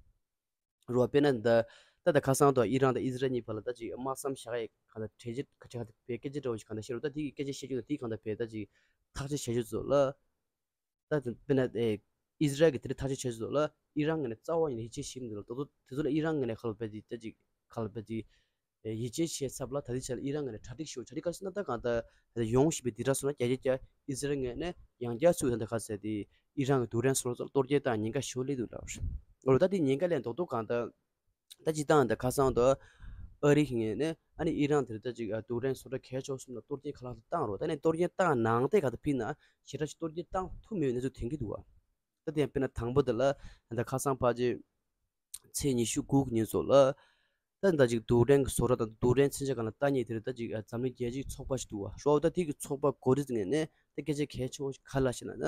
རོ་དཔེར་ན་ད་ད་ད་ཁ་སང་དུ་ཨི་རན་དང་ཨི་ཟི་རལ་གཉིས་བར་ལ་ད་ཅིག་དམག་མཚམས་བཞག་ཡས་གང་ལྟར་གྲོས་གཞི་ག་ཅིག་ག་ཅིག་བས་སྐད་ཆ་འདྲ་བོ་ཞིག་གང་ལྟར་བཤད་རོགས། ད་དེ་གི་སྐད་ཆ་བཤད་རྒྱུ་དང་དེ་གང་ལྟར་བས་ད་ཅིག་ཐག་གཅོད་བྱ་རྒྱུ་ཚོ་ལ། ད་དཔེར་ན་ཨེ་ཨི་ཟི་རལ་གྱི་དེ་རིང་ཐག་གཅོད་བྱ་རྒྱུ་ཚོ་ལ་ཨི་རན་ངོས་ནས་རྩ་བ་ཉིད་ནས་ཡིད་ཆེས་བྱེད་མི་འདུག་ལ། དེ་ཚོ་དེ་ཚོ་ལ་ཨི་རན་ངོས་ནས་ཁ་ལོ་བས་ཅིག་ད་ཅིག་ཁ་ལོ་བས་ཅིག་ཡིད་ཆེས་བྱས་ཚབ་ལ་ད་ལྟའི་ཆར་ཨི་རན་ངོས་ནས་གྲ་སྒྲིག་ཞུ་གྲ་སྒྲིག་ག་ཟེར་ན་ད་གང་ལྟར་ཡོང་བཞིན་པའི་འདི་འདྲ་སོང་ན་རྒྱ་རྒྱ་རྒྱ་ཨི་ཟི་རལ་ངོས་ནས་ཡང་བསྐྱར་ཚུར་ད་ལྟ་ག་ཟེར་དེ་ཨི་རན་གྱི་རྡུལ་ཕྲན་སོགས་ལ་གཏོར་སྐྱོན་བཏང་ཉེན་ཁ་ཞེ་པོ་སླེབས་འདུག་ལབ་རེད། འོ་ད་དེ་ཉེན་ཁ་སླེབས་མདོག་མདོག་གང་ལྟར་ད་སྤྱིར་བཏང་ད་ཁ་སང་དུ་ཨ་རི་གི་ངོས་ནས་ཨ་ནི་ཨི་རན་དེར་ད་ཅིག་རྡུལ་ཕྲན་བཟོ་གྲྭ་གལ་ཆེ་བ་གསུམ་ལ་གཏོར་སྐྱོན་ག་ལ་བཏང་རོགས། ད་ནས་གཏོར་སྐྱོན་བཏང་ནང་དེ་ག་ད་ཕིན་ན་ཞེ་དྲག་ཅིག་གཏོར་སྐྱོན་བཏང་ཐུབ་མེད་པའི་གནས་ཚུལ་ཐོན་གྱི་འདུག་བ། ད་དེ་ཡང་དཔེར་ན་དང་པོ་དེ་ལ་ད་ཁ་སང་ཕལ་ཆེར་ཚེས་ཉི་ཤུ་དགུ་གི་ཉིན་ཚོ་ལ་ད་ད་ཅིག་རྡུལ་ཕྲན་གྱི་བཟོ་གྲྭ་དང་རྡུལ་ཕྲན་མཚོན་ཆ་སྒང་ལ་ལྟ་མཁན་དེ་རེད། ད་ཅིག་འཛམ་གླིང་རྒྱལ་སྤྱིའི་ཚོགས་པ་ཞིག་འདུག་བ། རོགས་ད་དེ་གི་ཚོགས་པ་འགོ་ཁྲིད་ངོས་ནས་ད་སྐད་ཆ་གལ་ཆེ་བོ་ཞིག་ག་རེ་ལབ་ཤེ་ན་ན།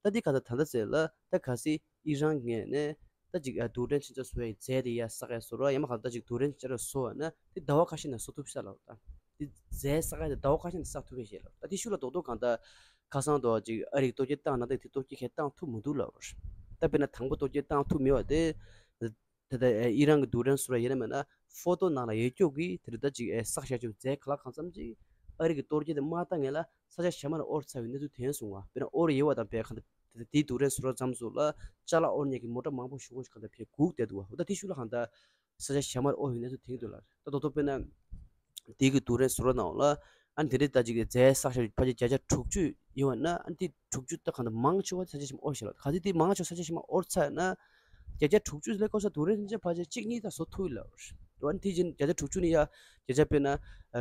ད་དེ་ག་ད་ད་ལྟ་ཟེར་ལ་ད་གལ་སྲིད་ཨི་རན་ངོས་ནས་ད་ཅིག་རྡུལ་ཕྲན་མཚོན་ཆ་བཟོ་ཡའི་རྫས་དེ་ཡར་བསགས་ཡ་བཟོ་རོགས། ཡང་མ་ག་ད་ཅིག་རྡུལ་ཕྲན་མཚོན་ཆ་བཟོ་བ་ན་དེ་ཟླ་བ་ཁ་ཤས་ནང་བཟོ་ཐུབ་ཤག་ལབ། ད་དེ་རྫས་བསགས་ཡ་དེ་ཟླ་བ་ཁ་ཤས་ནང་བསགས་ཐུབ་ཡ་ཞེས་ལབ། ད་དེ་ཤུགས་ལ་རྡོག་རྡོག་གང་ལྟར་ཁ་སང་དུ་ཅིག་ཨ་རིས་གཏོར་སྐྱོན་བཏང་ན་ད་དེ་གཏོར་སྐྱོན་ཁས་བཏང་ཐུབ་མི་འདུག་ལབ། ད་དཔེར་ན་དང་པོ་གཏོར་སྐྱོན་བཏང་ཐུབ་མེད་པ་དེ། ད་ལྟ་ཨི་རན་གྱི་རྡུལ་ཕྲན་བཟོ་གྲྭ་ཡིན་ན་མིན་ན་ཧྥོ་ཏོ་ནང་ལ་ཡོད་ཀྱོག་གི་དེ་རེད། ད་ཅིག་ཨེ་བསགས་བཞག་ཀྱོག་རྫས་ག་ལ་གང་འཚམ་ཅིག་ཨ་རི་གི་གཏོར་སྐྱོན་དེ་མ་བཏང་ངེས་ལ་ས་ཆ་གཞན་མ་ལ་དབོར་ཚར་བའི་གནས་ཚུལ་ཐོན་སོང་བ། དཔེར་ན་དབོར་ཡོད་པ་དང་བས་གང་ལྟར་དེ་དེའི་རྡུལ་ཕྲན་བཟོ་གྲྭ་ཙམ་བཟོ་ལ་ཅ་ལག་དབོར་མཁན་གྱི་མོ་ཊ་མང་པོ་ཞིག་ཞིག་གང་ལྟར་བས་སྒུག་བསྡད་འདུག་བ། འོ་ད་དེ་ཤུལ་ལ་གང་ལྟར་ས་ཆ་གཞན་མར་དབོར་བའི་གནས་ཚུལ་ཐོན་གྱི་འདུག་ལ། ད་ད་དུང་དཔེར་ན། དེ་གི་རྡུལ་ཕྲན་བཟོ་གྲྭ་ནང་ལ་ཨ་ནི་དེ་འདྲའི་ད་ཅིག་རྫས་བསགས་ཤིང་ཕལ་ཆེར་བརྒྱ་ཆ་དྲུག་ཅུ་ཡོད་པ་ན། ཨ་ནི་དེ་དྲུག་ཅུ་ད་གང་ལྟར་མང་ཆེ་བ་ས་ཆ་གཞན་མར་དབོར་ཤག་ལ། གལ་སྲིད་དེ་མང་ཆེ་བ་ས་ཆ་གཞན་མར་དབོར་ཚར་ན། བརྒྱ་ཆ་དྲུག་ཅུ་ལས་ཁོ་ས་རྡུལ་ཕྲན་ཕལ་ཆེར་གཅིག་གཉིས་ད་བཟོ་ཐུབ་ལ། ཨ་ནི་དེ་བཞིན་བརྒྱ་ཆ་དྲུག་ཅུ་ནི་ཡ་བརྒྱ་ཆ་དཔེར་ན་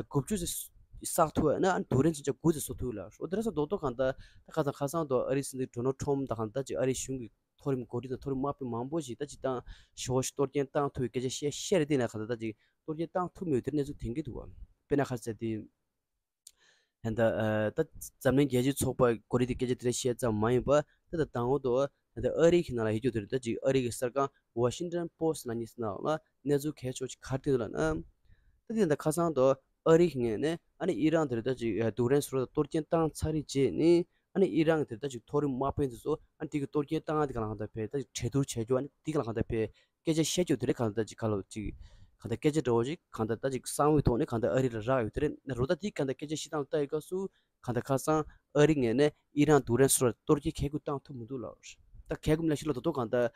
དགུ་བཅུ་ཙམ་བསགས་ཐུབ་པ་ན། ཨ་ནི་རྡུལ་ཕྲན་ཕལ་ཆེར་དགུ་ཙམ་བཟོ་ཐུབ་ལ། འོ་དེ་འདྲ་ས་རྡོག་རྡོག་གང་ལྟར་ད་ཁ་སང་ཁ་སང་དུ་ཨ་རིའི་སྲིད་འཛིན་ཌོ་ནལ་ཊམ་ཕ་དང་གང་ལྟར་ཅིག་ཨ་རིའི་གཞུང་གི་མཐོ་རིམ་འགོ་ཁྲིད་དང་མཐོ་རིམ་དམག་དཔོན་མང་པོ་ཞིག་ད་ཅིག་ཏང་ཞོ་ཞིག་གཏོར་སྐྱོན་བཏང་ཐུབ་པའི་སྐད་ཆ་བཤད་བཤད་རེད། དེ་ན་གང་ལྟར་ད་ཅིག་གཏོར་སྐྱོན་བཏང་ཐུབ་མེད་པའི་དེར་གནས་ཚུལ་ཐོན་གྱི་འདུག་བ། དཔེར་ན་ཁ་ཟེར་དེ་ད་ད་འཛམ་གླིང་རྒྱལ་སྤྱིའི་ཚོགས་པ་འགོ་ཁྲིད་དེ་སྐད་ཆ་དེ་འདྲ་བཤད་ཙམ་མ་ཡིན་པ། ད་ད་དང་པོ་དུ་ད་ཨ་རི་གི་ནང་ལ་ཡོད་རྒྱུ་དེ་རེད། ད་ཅིག་ཨ་རི་གི་གསར་ཁང་ཝ་ཤིང་ཊོན་པོ་སི་ལ་ཉིས་ནང་ལ་གནས་ཚུལ་གལ་ཆེ་བ་ཅིག་ག་རེ་ཐོན་འདུག་ལབ་ན། ད་དེ་ད་ཁ་སང་དུ་ཨ་རི་གི་ངོས་ནས་ཨ་ནི་ཨི་རན་དེ་རེད། ད་ཅིག་རྡུལ་ཕྲན་བཟོ་གྲྭ་གཏོར་སྐྱོན་བཏང་ཚར་རེད་བྱས་ནས། ཨ་ནི་ཨི་རན་གྱི་དེ་ལྟ་ཅིག་མཐོ་རིམ་དམག་དཔོན་དེ་ཚོ་ཨ་ནི་དེ་གི་གཏོར་སྐྱོན་བཏང་དེ་ག་ལ་གང་ལྟར་བས་ད་ཅིག་གྲོས་བསྡུར་བྱས་རྒྱུ། ཨ་ནི་དེ་ག་ལ་གང་ལྟར་བས་སྐད་ཆ་བཤད་རྒྱུ་དེ་རེད། གང་ལྟར་ཅིག་ག་ལ་ཅིག་གང་ལྟར་སྐད་ཆ་འདྲ་བོ་ཅིག་གང་ལྟར་ད་ཅིག་གསང་བའི་ཐོག་ནས་གང་ལྟར་ཨ་རི་ལ་རག་ཡོད་དེ་རེད། ན་རོ་ད་དེ་གང་ལྟར་སྐད་ཆ་བཤད་སྟངས་ལ་ལྟ་ཡི་སྐབས་སུ་གང་ལྟར་ཁ་སང་ཨ་རི་ངོས་ནས་ཨི་རན་རྡུལ་ཕྲན་བཟོ་གྲྭར་གཏོར་སྐྱོན་གལ་དགོས་བཏང་ཐུབ་མི་འདུག་ལབ་རེད། ད་གལ་དགོས་མིན་ལ་ཤི་ལ་དོ་དོ་གང་ལྟར་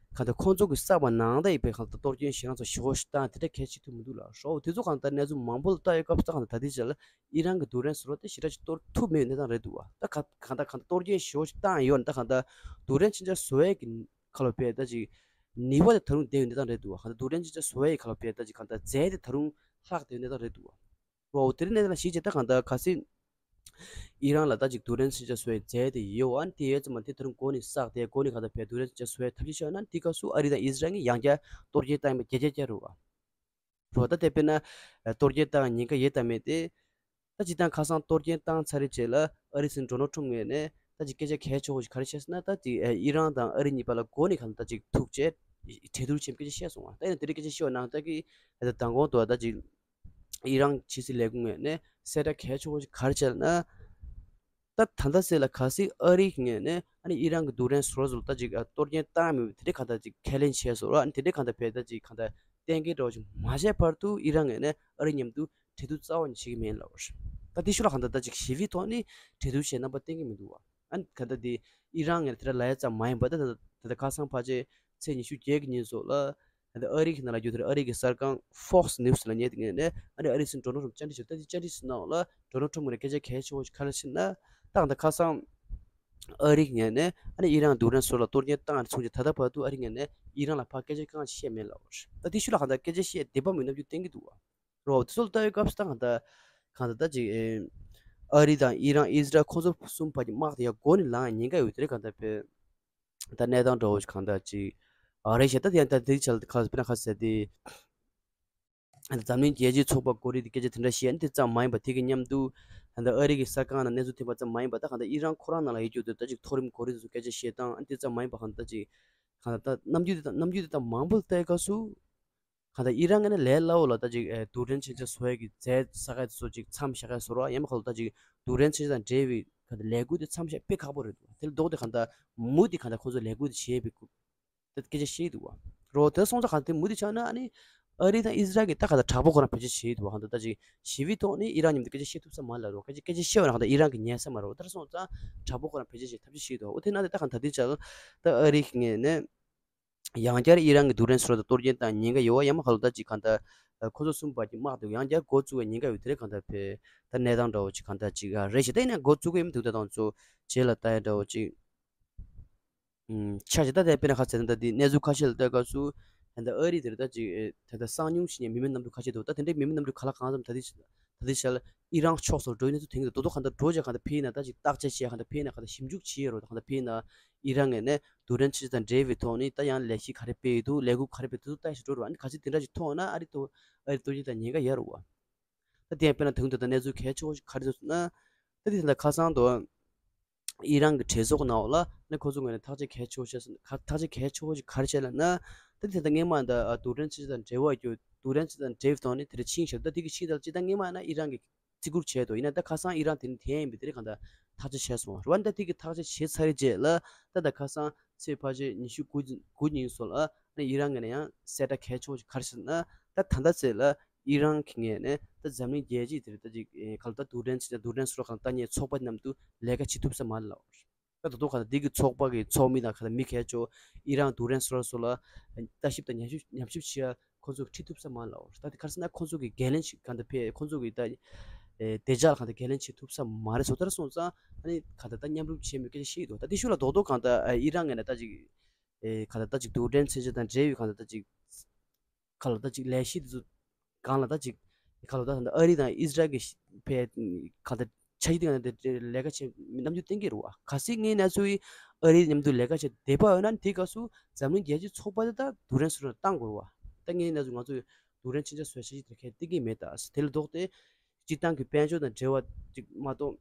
གང་ལྟར་ཁོང་ཚོ་གི་བསགས་པ་ནང་ད་ཡི་བས་གང་ལྟར་གཏོར་སྐྱོན་ཞེ་དྲག་ཚོ་ཞེ་པོ་ཞིག་བཏང་དེ་འདྲ་གལ་ཆེ་ཐུབ་མི་འདུག་ལབ་རེད། དེ་ཚོ་གང་ལྟར་གནས་ཚུལ་མང་པོ་ལ་ལྟ་ཡི་སྐབས་སུ་ད་གང་ལྟར་ད་ལྟའི་ཆར་ལ། ཨི་རན་གྱི་རྡུལ་ཕྲན་བཟོ་གྲྭ་དེ་ཞེ་དྲག་ཅིག་གཏོར་ཐུབ་མེད་གནས་སྟངས་རེད་འདུག་བ། ད་ག་གང་ལྟར་གང་ལྟར་གཏོར་སྐྱོན་ཞེ་པོ་ཅིག་བཏང་ཡོད་ན། ད་གང་ལྟར་རྡུལ་ཕྲན་ཕྱིན་ཆད་བཟོ་ཡས་ཀྱི་ཁ་ལོ་བས་ད་ཅིག་ནུས་པ་དེ་ད་རུང་ལྡན་ཡོད་གནས་སྟངས་རེད་འདུག་བ། གང་ལྟར་རྡུལ་ཕྲན་ཕྱིན་ཆད་བཟོ་ཡས་ཁ་ལོ་བས་ད་ཅིག་གང་ལྟར་རྫས་དེ་ད་རུང་ལྷག་བསྡད་ཡོད་གནས་སྟངས་རེད་འདུག་བ། འོ་དེ་གནས་སྟངས་ཞིག་བྱས། ད་གང་ལྟར་གལ་སྲིད་ཨི་རན་ལ་ད་ཅིག་རྡུལ་ཕྲན་ཕྱིན་ཆད་བཟོ་ཡས་རྫས་དེ་ཡོད་བ་ན། དེ་ཡོད་ཙམ་མ་དེ་ད་རུང་འགོ་ནས་བསགས་ཏེ་འགོ་ནས་གང་ལྟར་བས་རྡུལ་ཕྲན་ཕྱིན་ཆད་བཟོ་ཡས་ཐབས་ཤེས་བྱས་ན། དེ་སྐབས་སུ་ཨ་རི་དང་ཨི་ཟི་རལ་གཉིས་ཡང་བསྐྱར་གཏོར་སྐྱོན་བཏང་ཡིན་པ་རྒྱ་ཆ་བརྒྱ་རེད་བ། རོ་ད་དེ་དཔེར་ན་གཏོར་སྐྱོན་བཏང་ཉེན་ཁ་ཡོད་དམ་མེད་དེ། ད་སྤྱིར་བཏང་ཁ་སང་གཏོར་སྐྱོན་བཏང་ཚར་རེད་བྱས་ལ་ཨ་རིའི་སྲིད་འཛིན་ཌོ་ནལ་ཊམ་ངོས་ནས་ད་ཅིག་སྐད་ཆ་གལ་ཆེ་བོ་ཞིག་ག་རེ་བཤད་ཟེར་ན། ད་ཅིག་ཨི་རན་དང་ཨ་རི་གཉིས་བར་ལ་འགོ་ནས་གང་ལྟར་ཅིག་ཐུག་བྱས་གྲོས་བསྡུར་བྱེད་པའི་སྐད་ཆ་བཤད་སོང་བ། ད་ཡིན་ན་དེ་འདྲའི་སྐད་ཆ་བཤད་པ་ནང་ལྟར་གྱི་ད་མདང་དགོང་དུ་ད་ཅིག་ཨི་རན་ཕྱི་སྲིད་ལས་ཁུངས་ངོས་ནས་གསལ་བསྒྲགས་གལ་ཆེ་བོ་ཞིག་ག་རེ་བྱས་ལབ་ན། ད་ད་ལྟ་ཟེར་ལ་གལ་སྲིད་ཨ་རིའི་ངོས་ནས་ཨ་ནི་ཨི་རན་གྱི་རྡུལ་ཕྲན་བཟོ་གྲྭ་ཚོ་ལ་ད་ཅིག་གཏོར་སྐྱོན་བཏང་མེད་པ་དེ་འདྲའི་གང་ལྟར་ཅིག་ཁས་ལེན་བྱས་སོང་ར། ཨ་ནི་དེ་འདྲའི་གང་ལྟར་བས་ད་ཅིག་གང་ལྟར་གཏན་འཁེལ་འདྲ་བོ་ཞིག་མ་བྱས་བར་དུ་ཨི་རན་ངོས་ནས་ཨ་རི་མཉམ་དུ་གྲོས་བསྡུར་རྩ་བ་ནས་བྱེད་ཀྱི་མེད་ལབ་པ་རེད། ད་དེ་ཤུལ་ལ་གང་ལྟར་ད་ཅིག་ཞི་བའི་ཐོག་ནས་གྲོས་བསྡུར་བྱེད་རྣམ་པ་བསྟན་གྱི་མི་འདུག་བ། ཨ་ནི་གང་ལྟར་དེ་ཨི་རན་ངོས་ནས་དེ་འདྲ་ལབ་ཡ་ཙམ་མ་ཡིན་པ། ད་ད་ད་ཁ་སང་ཕལ་ཆེར་ཚེས་ཉི་ཤུ་བརྒྱད་ཀྱི་ཉིན་སོགས་ལ། ད་ལྟ་ཨ་རི་གི་ནང་ལ་རྒྱུ་དེར་ཨ་རི་གི་གསར་ཁང་Fox News ལ་ཉན་དེ་ངོས་ནས་ཨ་ནི་ཨ་རིའི་སྲིད་འཛིན་ཌོ་ནལ་ཊམ་བཅར་འདྲི་བྱས། ད་དེ་བཅར་འདྲི་ཞུ་གནང་ལ་ཌོ་ནལ་ཊམ་ངོས་ནས་སྐད་ཆ་གལ་ཆེ་བོ་ཞིག་ག་རེ་བཤད་ན། ད་ད་ཁ་སང་ཨ་རི་གི་ངོས་ནས་ཨ་ནི་ཨི་རན་རྡུལ་ཕྲན་བཟོ་གྲྭ་ལ་གཏོར་སྐྱོན་བཏང་ནས་བཟུང་རྗེས་ད་ལྟ་བར་དུ་ཨ་རི་ངོས་ནས་ཨི་རན་ལ་ཕར་སྐད་ཆ་གང་ཡང་བཤད་མེད་ལབ་པ་རེད། ད་དེ་ཤུལ་ལ་གང་ལྟར་སྐད་ཆ་བཤད་བདེན་པ་མིན་ནམ་རྒྱུ་བསྟན་གྱི་འདུག་བ། རོ་དེ་ཚོ་ལ་ལྟ་བའི་སྐབས་སུ་ད་གང་ལྟར་གང་ལྟར་ད་ཅིག་ཨེ་ཨ་རི་དང་ཨི་རན་ཨི་ཟི་རལ་ཁོ་ཚོ་གསུམ་བར་གྱི་དམག་དེ་ཡང་འགོ་ནས་ལངས་ཉེན་ཁ་ཡོད་དེ་རེད། གང་ལྟར་བས། ད་གནས་སྟངས་འདྲ་བོ་ཞིག་གང་ལྟར་ཅིག་ཨ་རེ་བྱས། ད་དེ་ཡང་ད་དེ་ཆ་ལ་ཁ་དཔེར་ན་ཁ་ཟེར་དེ། ད་འཛམ་གླིང་རྒྱལ་སྤྱིའི་ཚོགས་པ་ཀོ་རི་དེ་སྐད་ཆ་དེ་འདྲ་བཤད་ནི་དེ་ཙམ་མ་ཡིན་པ། དེ་གི་མཉམ་དུ་ད་ལྟ་ཨ་རི་གི་གསར་ཁང་ནང་གནས་ཚུལ་ཐོན་པ་ཙམ་མ་ཡིན་པ། ད་གང་ལྟར་ཨི་རན་ཁོ་རང་ནང་ལ་ཡོད་རྒྱུ་དེ་ད་ཅིག་མཐོ་རིམ་ཀོ་རི་དེ་ཚོ་སྐད་ཆ་བཤད་སྟངས་ཨ་ནི་དེ་ཙམ་མ་ཡིན་པ། གང་ལྟར་ཅིག་གང་ལྟར་ད་རྣམ་འགྱུར་དེ་དང་རྣམ་འགྱུར་དེ་དང་མང་པོ་ལ་ལྟ་བའི་སྐབས་སུ། གང་ལྟར་ཨི་རན་ངོས་ནས་ལས་སླ་བོ་ལ་ད་ཅིག་ཨེ་རྡུལ་ཕྲན་མཚོན་ཆ་བཟོ་ཡས་ཀྱི་རྫས་ས་ཁ་ཚོ་ཅིག་མཚམས་བཞག་ཡས་བཟོ་ར། ཡང་མིན་ཁ་ལོ་ད་ཅིག་རྡུལ་ཕྲན་མཚོན་ཆ་དང་འབྲེལ་བའི་གང་ལྟར་ལས་འགུལ་དེ་མཚམས་བཞག་དཔེ་ཁག་པོ་རེད་འདུག་དེ་ལ་ལྡོག་སྟེ་གང་ལྟར་མུ་མཐུད་གང་ལྟར་ཁོ་ཚོ་ལས་འགུལ་དེ་བྱེད་པའི་སྐུ་ད་སྐད་ཆ་བཤད་འདུག་བ། རོ་དེ་སོང་ཙང་གང་ལྟར་མུ་མཐུད་ཆགས་ན་ཨ་ནི་ཨ་རི་དང་ཨི་ཟི་རལ་གྱི་ད་གང་ལྟར་དྲག་པོ་ཁོ་རང་བེད་སྤྱོད་བྱེད་འདུག་བ། གང་ལྟར་ད་ཅིག་ཞི་བའི་ཐོག་ནས་ཨི་རན་མཉམ་དུ་སྐད་ཆ་བཤད་ཐུབ་ས་མ་རེད་ལབ་རོ། སྐད་ཆ་སྐད་ཆ་བཤད་པ་ན་གང་ལྟར་ཨི་རན་གྱིས་ཉན་ས་མ་རེད། དེ་སོང་ཙང་དྲག་པོ་ཁོ་རང་བེད་སྤྱོད་བྱེད་ཐབས་ཤེས་བྱེད་འདུག་འོ་དེ་ན་དེ་ད་གང་ལྟར་དེ་ཆགས་ད་ཨ་རི་གི་ངོས་ནས། ཡང་བསྐྱར་ཨི་རན་གྱི་རྡུལ་ཕྲན་སོགས་ལ་གཏོར་སྐྱོན་བཏང་ཉེན་ཁ་ཡོད་པ། ཡང་མིན་ཁ་ལོ་ད་ཅིག་གང་ལྟར་ཁོ་ཚོ་གསུམ་བར་གྱི་དམག་དེ་ཡང་བསྐྱར་འགོ་བཙུགས་པའི་ཉེན་ཁ་ཡོད་དེ་རེད། གང་ལྟར་བས་ད་གནས་སྟངས་འདྲ་བོ་ཅིག་གང་ལྟར་ཅིག་རེད་ཞེ། ད་ཡིན་ན་འགོ་བཙུགས་ཀྱི་ཡོད་མི་འདུག་ད་དང་ཚོ་རྗེས་ལ་ལྟ་ཡ་འདྲ་བོ་ཅིག་ཆགས་ཤིང་། ད་དེ་དཔེར་ན་ཁ་ཟེར་ན་ད་དེ་གནས་ཚུལ་ཁ་ཤས་ལ་ལྟ་སྐབས་སུ་ད་ལྟ་ཨ་རི་དེར་ད་ཅིག་ད་ལྟ་གསང་མྱུལ་བྱེད་མཁན་མི་མེད་གནམ་གྲུ་ཁ་ཤས་འདུག་ད་དེ་འདྲའི་མི་མེད་གནམ་གྲུ་ག་ལ་གང་འཚམ་ད་ལྟའི་ཆ་ད་ལྟའི་ཆ་ལ་ཨི་རན་ཕྱོགས་སུ་འགྲོ་ཡི་གནས་ཚུལ་ཐོན་གྱི་འདུག་དོ་དོ་གང་ལྟར་འགྲོ་བྱས་གང་ལྟར་ཕེབས་ན་ད་ཅིག་བརྟག་དཔྱད་བྱས། གང་ལྟར་ཕེབས་ན་གང་ལྟར་ཞིབ་འཇུག་བྱས་ཡོད་རོགས། གང་ལྟར་ཕེབས་ན་ཨི་རན་ངོས་ནས་རྡུལ་ཕྲན་ཕྱི་དང་འབྲེལ་བའི་ཐོག་ནས་ད་ཡང་ལས་གཞི་ག་རེ་སྤེལ་ཡོད་འདུག་ལས་འགུལ་ག་རེ་སྤེལ་འདུག་ལྟ་ཞིག་འགྲོ་རོགས། ཨ་ནི་གལ་སྲིད་དེ་འདྲ་ཞིག་མཐོང་ན་ཨ་རི་ཐོག་ཨ་རི་ཐོག་ཅིག་ད་ཉེན་ཁ་ཡོད་རོགས། ད་དེ་ཡང་དཔེར་ན་ད་དུང་ད་ལྟ་གནས་ཚུལ་གལ་ཆེ་བོ་ཞིག་ག་རེ་འདུག་ཟེར་ན། ད་དེ་ད་ལྟ་ཁ་སང་དུ་ཨི་རན་གྱི་གྲོས་ཚོགས་ནང་ལ་ནི་ཁོ་ཚོ་ངོས་ནས་ཐག་གཅོད་གལ་ཆེ་བོ་བྱས་སོང་། ཁ་ཐག་གཅོད་གལ་ཆེ་བོ་ཞིག་ག་རེ་བྱས་ལབ་ན། ད་དེ་ད་ལྟ་སྔོན་མ་ད་རྡུལ་ཕྲན་ཕྱི་དང་འབྲེལ་བ་རྒྱུ་རྡུལ་ཕྲན་ཕྱི་དང་འབྲེལ་བའི་ཐོག་ནས་དེ་འདྲ་ཕྱིན་བཞག་ད་དེ་གི་ཕྱིན་ད་ལ་ཅི་ད་སྔོན་མ་ན་ཨི་རན་གྱི་བརྩི་བཀུར་བྱས་འདུག་ཡིན་ན་ད་ཁ་སང་ཨི་རན་དེ་ནི་འཐེན་ཡིན་པའི་དེ་རིང་གང་ལྟར་ཐག་གཅོད་བྱས་སོང་རེད་བ། ད་དེ་གི་ཐག་གཅོད་བྱས་ཚར་རྗེས་ལ་ད་ད་ཁ་སང་ ཚེས་ཕལ་ཆེར་ཉི་ཤུ་དགུ་དགུ་ཉིན་སོགས་ལ་ཨ་ནི་ཨི་རན་ངོས་ནས་ཡང་གསལ་བསྒྲགས་གལ་ཆེ་བོ་ཞིག་ག་རེ་ཟེར་ན། ད་ད་ལྟ་ཚེས་ལ་ཨི་རན་གྱི་ངོས་ནས་ད་འཛམ་གླིང་རྒྱལ་སྤྱིའི་དེར་ད་ཅིག་ག་ལ་ད་རྡུལ་ཕྲན་ཚོགས་རྡུལ་ཕྲན་སོགས་གང་ལྟ་ངའི་ཚོགས་པ་མཉམ་དུ་ལས་ཀ་བྱེད་ཐུབ་ས་མ་རེད་ལབ། ད་དུང་ག་ད་འདི་གི་ཚོགས་པ་གི་ཚོགས་མི་དང་ག་ད་མི་གལ་ཆེ་ཨི་རན་རྡུལ་ཕྲན་སོགས་སོགས་ལ་ལྟ་ཞིབ་དང་ཉམས་ཞིབ་ཉམས་ཞིབ་བྱེད་ཡ་ཁོ་ཚོ་གིས་ཁྲིད་ཐུབ་ས་མ་རེད་ལབ། ད་དེ་ག་རེ་ཟེར་ན་ཁོ་ཚོ་གིས་འགན་ལེན་བྱེད་གང་ད་ཕེ་ཁོ་ཚོ་གིས་ད་བདེ་འཇགས་ལ་གང་ད་འགན་ལེན་བྱེད་ཐུབ་ས་མ་རེད་བཟོ་ལྟར་སོང་ཙང་ཨ་ནི་གང་ད་ད་མཉམ་རུབ་བྱེད་མི་སྐད་ཆ་བཤད་ཡོད་འདུག་ད་དེ་ཤུགས་ལ་རྡོག་རྡོག་གང་ད་ཨི་རན་ངོས་ནས་ད་ཅིག་གང་ད་ད་ཅིག་རྡུལ་ཕྲན་མཚོན་ཆ་དང་འབྲེལ་ཡོད་གང་ད་ད་ཅིག་ག་ལ་ད་ཅིག་ལས་གཞི་དེ་ཚོ་གང་ལ་ད་ཅིག་ག་ལ་ད་ཨ་རི་དང་ཨི་ཟི་རལ་གྱི་ཕེ་གང་ད་ཆ་ཤས་དེ་གང་ད་ལས་ཀ་བྱེད་རྣམ་འགྱུར་བསྟན་གྱི་རེད་བ། གལ་སྲིད་ངའི་གནས་ཚུལ་ཨ་རིའི་མཉམ་དུ་ལས་ཀ་བྱེད་བསྡད་པ་ཡོད་ན་དེ་སྐབས་སུ་འཛམ་གླིང་རྒྱལ་སྤྱིའི་ཚོགས་པ་དེ་ད་རྡུལ་ཕྲན་སོགས་ལ་བཏང་དགོས་རེད་བ། ད་ངའི་གནས་ཚུལ་ང་ཚོས་རྡུལ་ཕྲན་མཚོན་ཆ་བཟོ་ཡ་ཆ་ཤས་དེ་གས་བསྟན་གྱི་མེད་ད། དེ་ལ་ལྡོག་སྟེ་སྤྱིར་བཏང་གི་དཔལ་འབྱོར་དང་འབྲེལ་བ་ཅིག་མ་གཏོགས་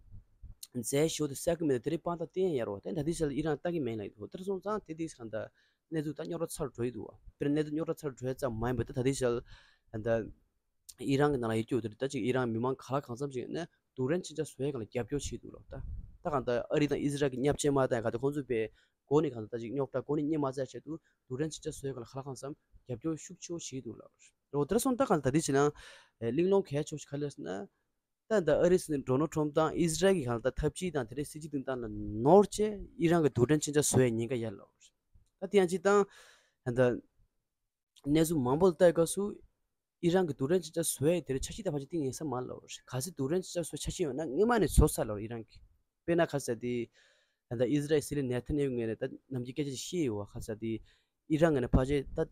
རྫས་ཞོ་དེ་བསགས་ཀྱི་མེད་ད། དེ་རིང་དཔང་རྟགས་བསྟན་ཡ་ཡོད་རེད་བ། ད་ད་ལྟའི་ཆར་ལ་ཨི་རན་བལྟ་གི་མེད་ལབ་ཡོད་འདུག་དེར་སོང་ཙང་དེ་དེ་གང་ད་གནས་ཚུལ་ད་རྙོག་དྲ་ཚ་རུ་འགྲོ་ཡི་འདུག་བ། དཔེར་ན་གནས་ཚུལ་རྙོག་དྲ་ཚ་རུ་འགྲོ་ཡ་ཙམ་མ་ཡིན་པར་ད་ད་ལྟའི་ཆར་ད་ཨི་རན་གྱི་ནང་ལ་ཡོད་རྒྱུ་དེ་ད་ཅིག་ཨི་རན་མི་མང་ག་ལ་གང་འཚམ་ཞིག་ནས་རྡུལ་ཕྲན་མཚོན་ཆ་བཟོ་ཡ་སྒང་ལ་རྒྱབ་སྐྱོར་བྱེད་འདུག་ལབ། ད་ད་གང་ད་ཨ་རི་དང་ཨི་ཟི་རལ་གྱི་མཉམ་ཆས་མ་བཏང་ག་ད་ཁོང་ཚོས་པའི་འགོ་ནས་གང་ད་ད་ཅིག་རྙོག་དྲ་འགོ་ནས་རྙེད་མ་ཚར་ཆེད་དུ་རྡུལ་ཕྲན་མཚོན་ཆ་བཟོ་ཡ་སྒང་ལ་ག་ལ་གང་འཚམ་རྒྱབ་སྐྱོར་ཤུགས་ཆེ་བོ་བྱེད་འདུག་ལབ། འོ་དེར་སོང་ད་གང་ད་དེ་བྱས་ན་གླེང་སློང་གལ་ཆེ་བོ་ཞིག་ག་རེ་ཟེར་ན། ད་ད་ཨ་རི་སྲིད་འཛིན་ཌོ་ནལ་ཊམ་དང་ཨི་ཟི་རལ་གྱི་གང་ལ་ད་འཐབ་ཇུས་དང་དེ་འདྲའི་སྲིད་ཇུས་སྟེང་སྟངས་ལ་ནོར་བྱས་ཨི་རན་གྱི་རྡུལ་ཕྲན་མཚོན་ཆ་བཟོ་ཡའི་ཉེན་ཁ་ཡར་ལངས། ད་དེ་ཡང་སྤྱིར་བཏང་ད་གནས་ཚུལ་མང་པོ་ལ་ལྟ་སྐབས་སུ་ཨི་རན་གྱི་རྡུལ་ཕྲན་མཚོན་ཆ་བཟོ་ཡའི་དེ་འདྲའི་འཆར་གཞི་དང་ཕལ་ཆེར་གཏིང་ཡིན་ས་མ་རེད་ལབ། གལ་སྲིད་རྡུལ་ཕྲན་མཚོན་ཆ་བཟོ་འཆར་གཞི་ཡོད་ན་སྔོན་མ་ནས་བཟོ་ཚར་ལབ་ཨི་རན་གྱིས། དཔེར་ན་ག་ཟེར་དེ་ད་ལྟ་ཨི་ཟི་རལ་སྲིད་བློན་ནེ་ཐན་ཡ་ཧུ་ངོས་ནས་ད་ནམ་རྒྱུན་སྐད་ཆ་བཤད་ཡོད་བ། ག་ཟེར་དེ་ཨི་རན་ངོས་ནས་ཕལ་ཆེར་ད་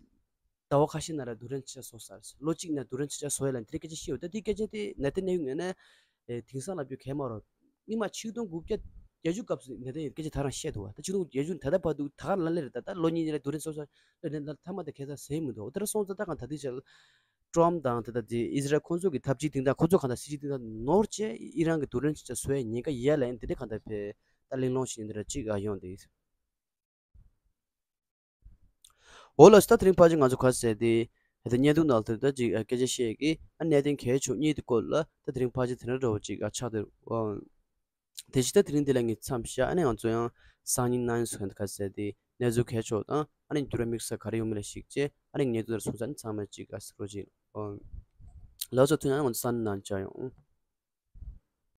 ཟླ་བ་ཁ་ཤས་ནང་ལ་རྡུལ་ཕྲན་མཚོན་ཆ་བཟོ་ཚར། ལོ་གཅིག་ནང་རྡུལ་ཕྲན་མཚོན་ཆ་བཟོ་ཡ་ལ་དེ་འདྲའི་སྐད་ཆ་བཤད་ཡོད། ད་དེའི་སྐད་ཆ་དེ་ནེ་ཐན་ཡ་ཧུ་ངོས་ནས་ཨེ་དེང་སང་ལབ་རྒྱུ་གལ་མ་རེད། སྔོན་མ་ཆིག་སྟོང་དགུ་བརྒྱ་བརྒྱད་ཅུ་སྐབས་སུ་ནེ་ཐན་ཡ་ཧུ་སྐད་ཆ་ད་རང་བཤད་འདུག་བ། ད་ཆིག་སྟོང་དགུ་བརྒྱ་བརྒྱད་ཅུ་ད་ལྟ་བར་དུ་ད་ག་ལ་ལེ་རེད། ད་ད་ལོ་གཉིས་ལ་རྡུལ་ཕྲན་མཚོན་ཆ་ལེ་རེད། ད་མཐའ་མ་དེ་ཁ་སང་ཟེར་མི་འདུག་དེར་སོང་ཙང་ད་གང་ད་དེ་ཆ་ལ་ཊམ་དང་ད་ལྟ་དེ་ཨི་ཟི་རལ་ཁོང་ཚོ་གི་འཐབ་ཇུས་སྟེང་དང་ཁོང་ཚོ་གང་ལྟར་སྲིད་ཇུས་སྟེང་དང་ནོར་བྱས་ཨི་རན་གྱི་རྡུལ་ཕྲན་མཚོན་ཆ་བཟོ་ཡའི་ཉེན་ཁ་ཡོད་ལབ་ཡིན། དེ་འདྲ་གང་ལྟར་ཕེ་ད་གླེང་སློང་བྱེད་ཡིན་འདི་འདྲ་གཅིག་ཨ་ཡོང་དེ། འོ་ལགས་སོ། ད་དེ་རིང་ཕལ་ཆེར་ང་ཚོ་ག་ཟེར་དེ་ད་བརྙན་ཐུང་ནང་དུ་ད་ཅིག་སྐད་ཆ་བཤད་ཀྱི་ཨ་གནད་དོན་གལ་ཆེ་གཉིས་དེ་སྐོར་ལ་ད་དེ་རིང་ཕལ་ཆེར་དེ་འདྲ་འདྲ་བོ་ཅིག་ཨ་ཆགས་འདུག་དེ་བཞིན་ད་དེ་རིང་འདི་ལ་ངས་མཚམས་བཞག་ཨ་ནི་ང་ཚོ་ཡང་སང་ཉིན་གནངས་ཉིན་སོགས་ཁ་ཟེར་དེ་གནས་ཚུལ་གལ་ཆེ་དང་ཨ་ནི་འགྱུར་བ་དམིགས་བསལ་ག་རེ་ཡོང་མིན་ལ་གཞིགས་བྱས་ཨ་ནི་ངས་འདི་ལྟར་སོང་ཙང་ཚང་མ་གཅིག་ག་ཟེར་རོ་གཅིག་ལགས་སོ། ཐུགས་རྗེ་ཆེ། ང་ཚོ་སང་ཉིན་ནང་མཇལ་ཡོང་།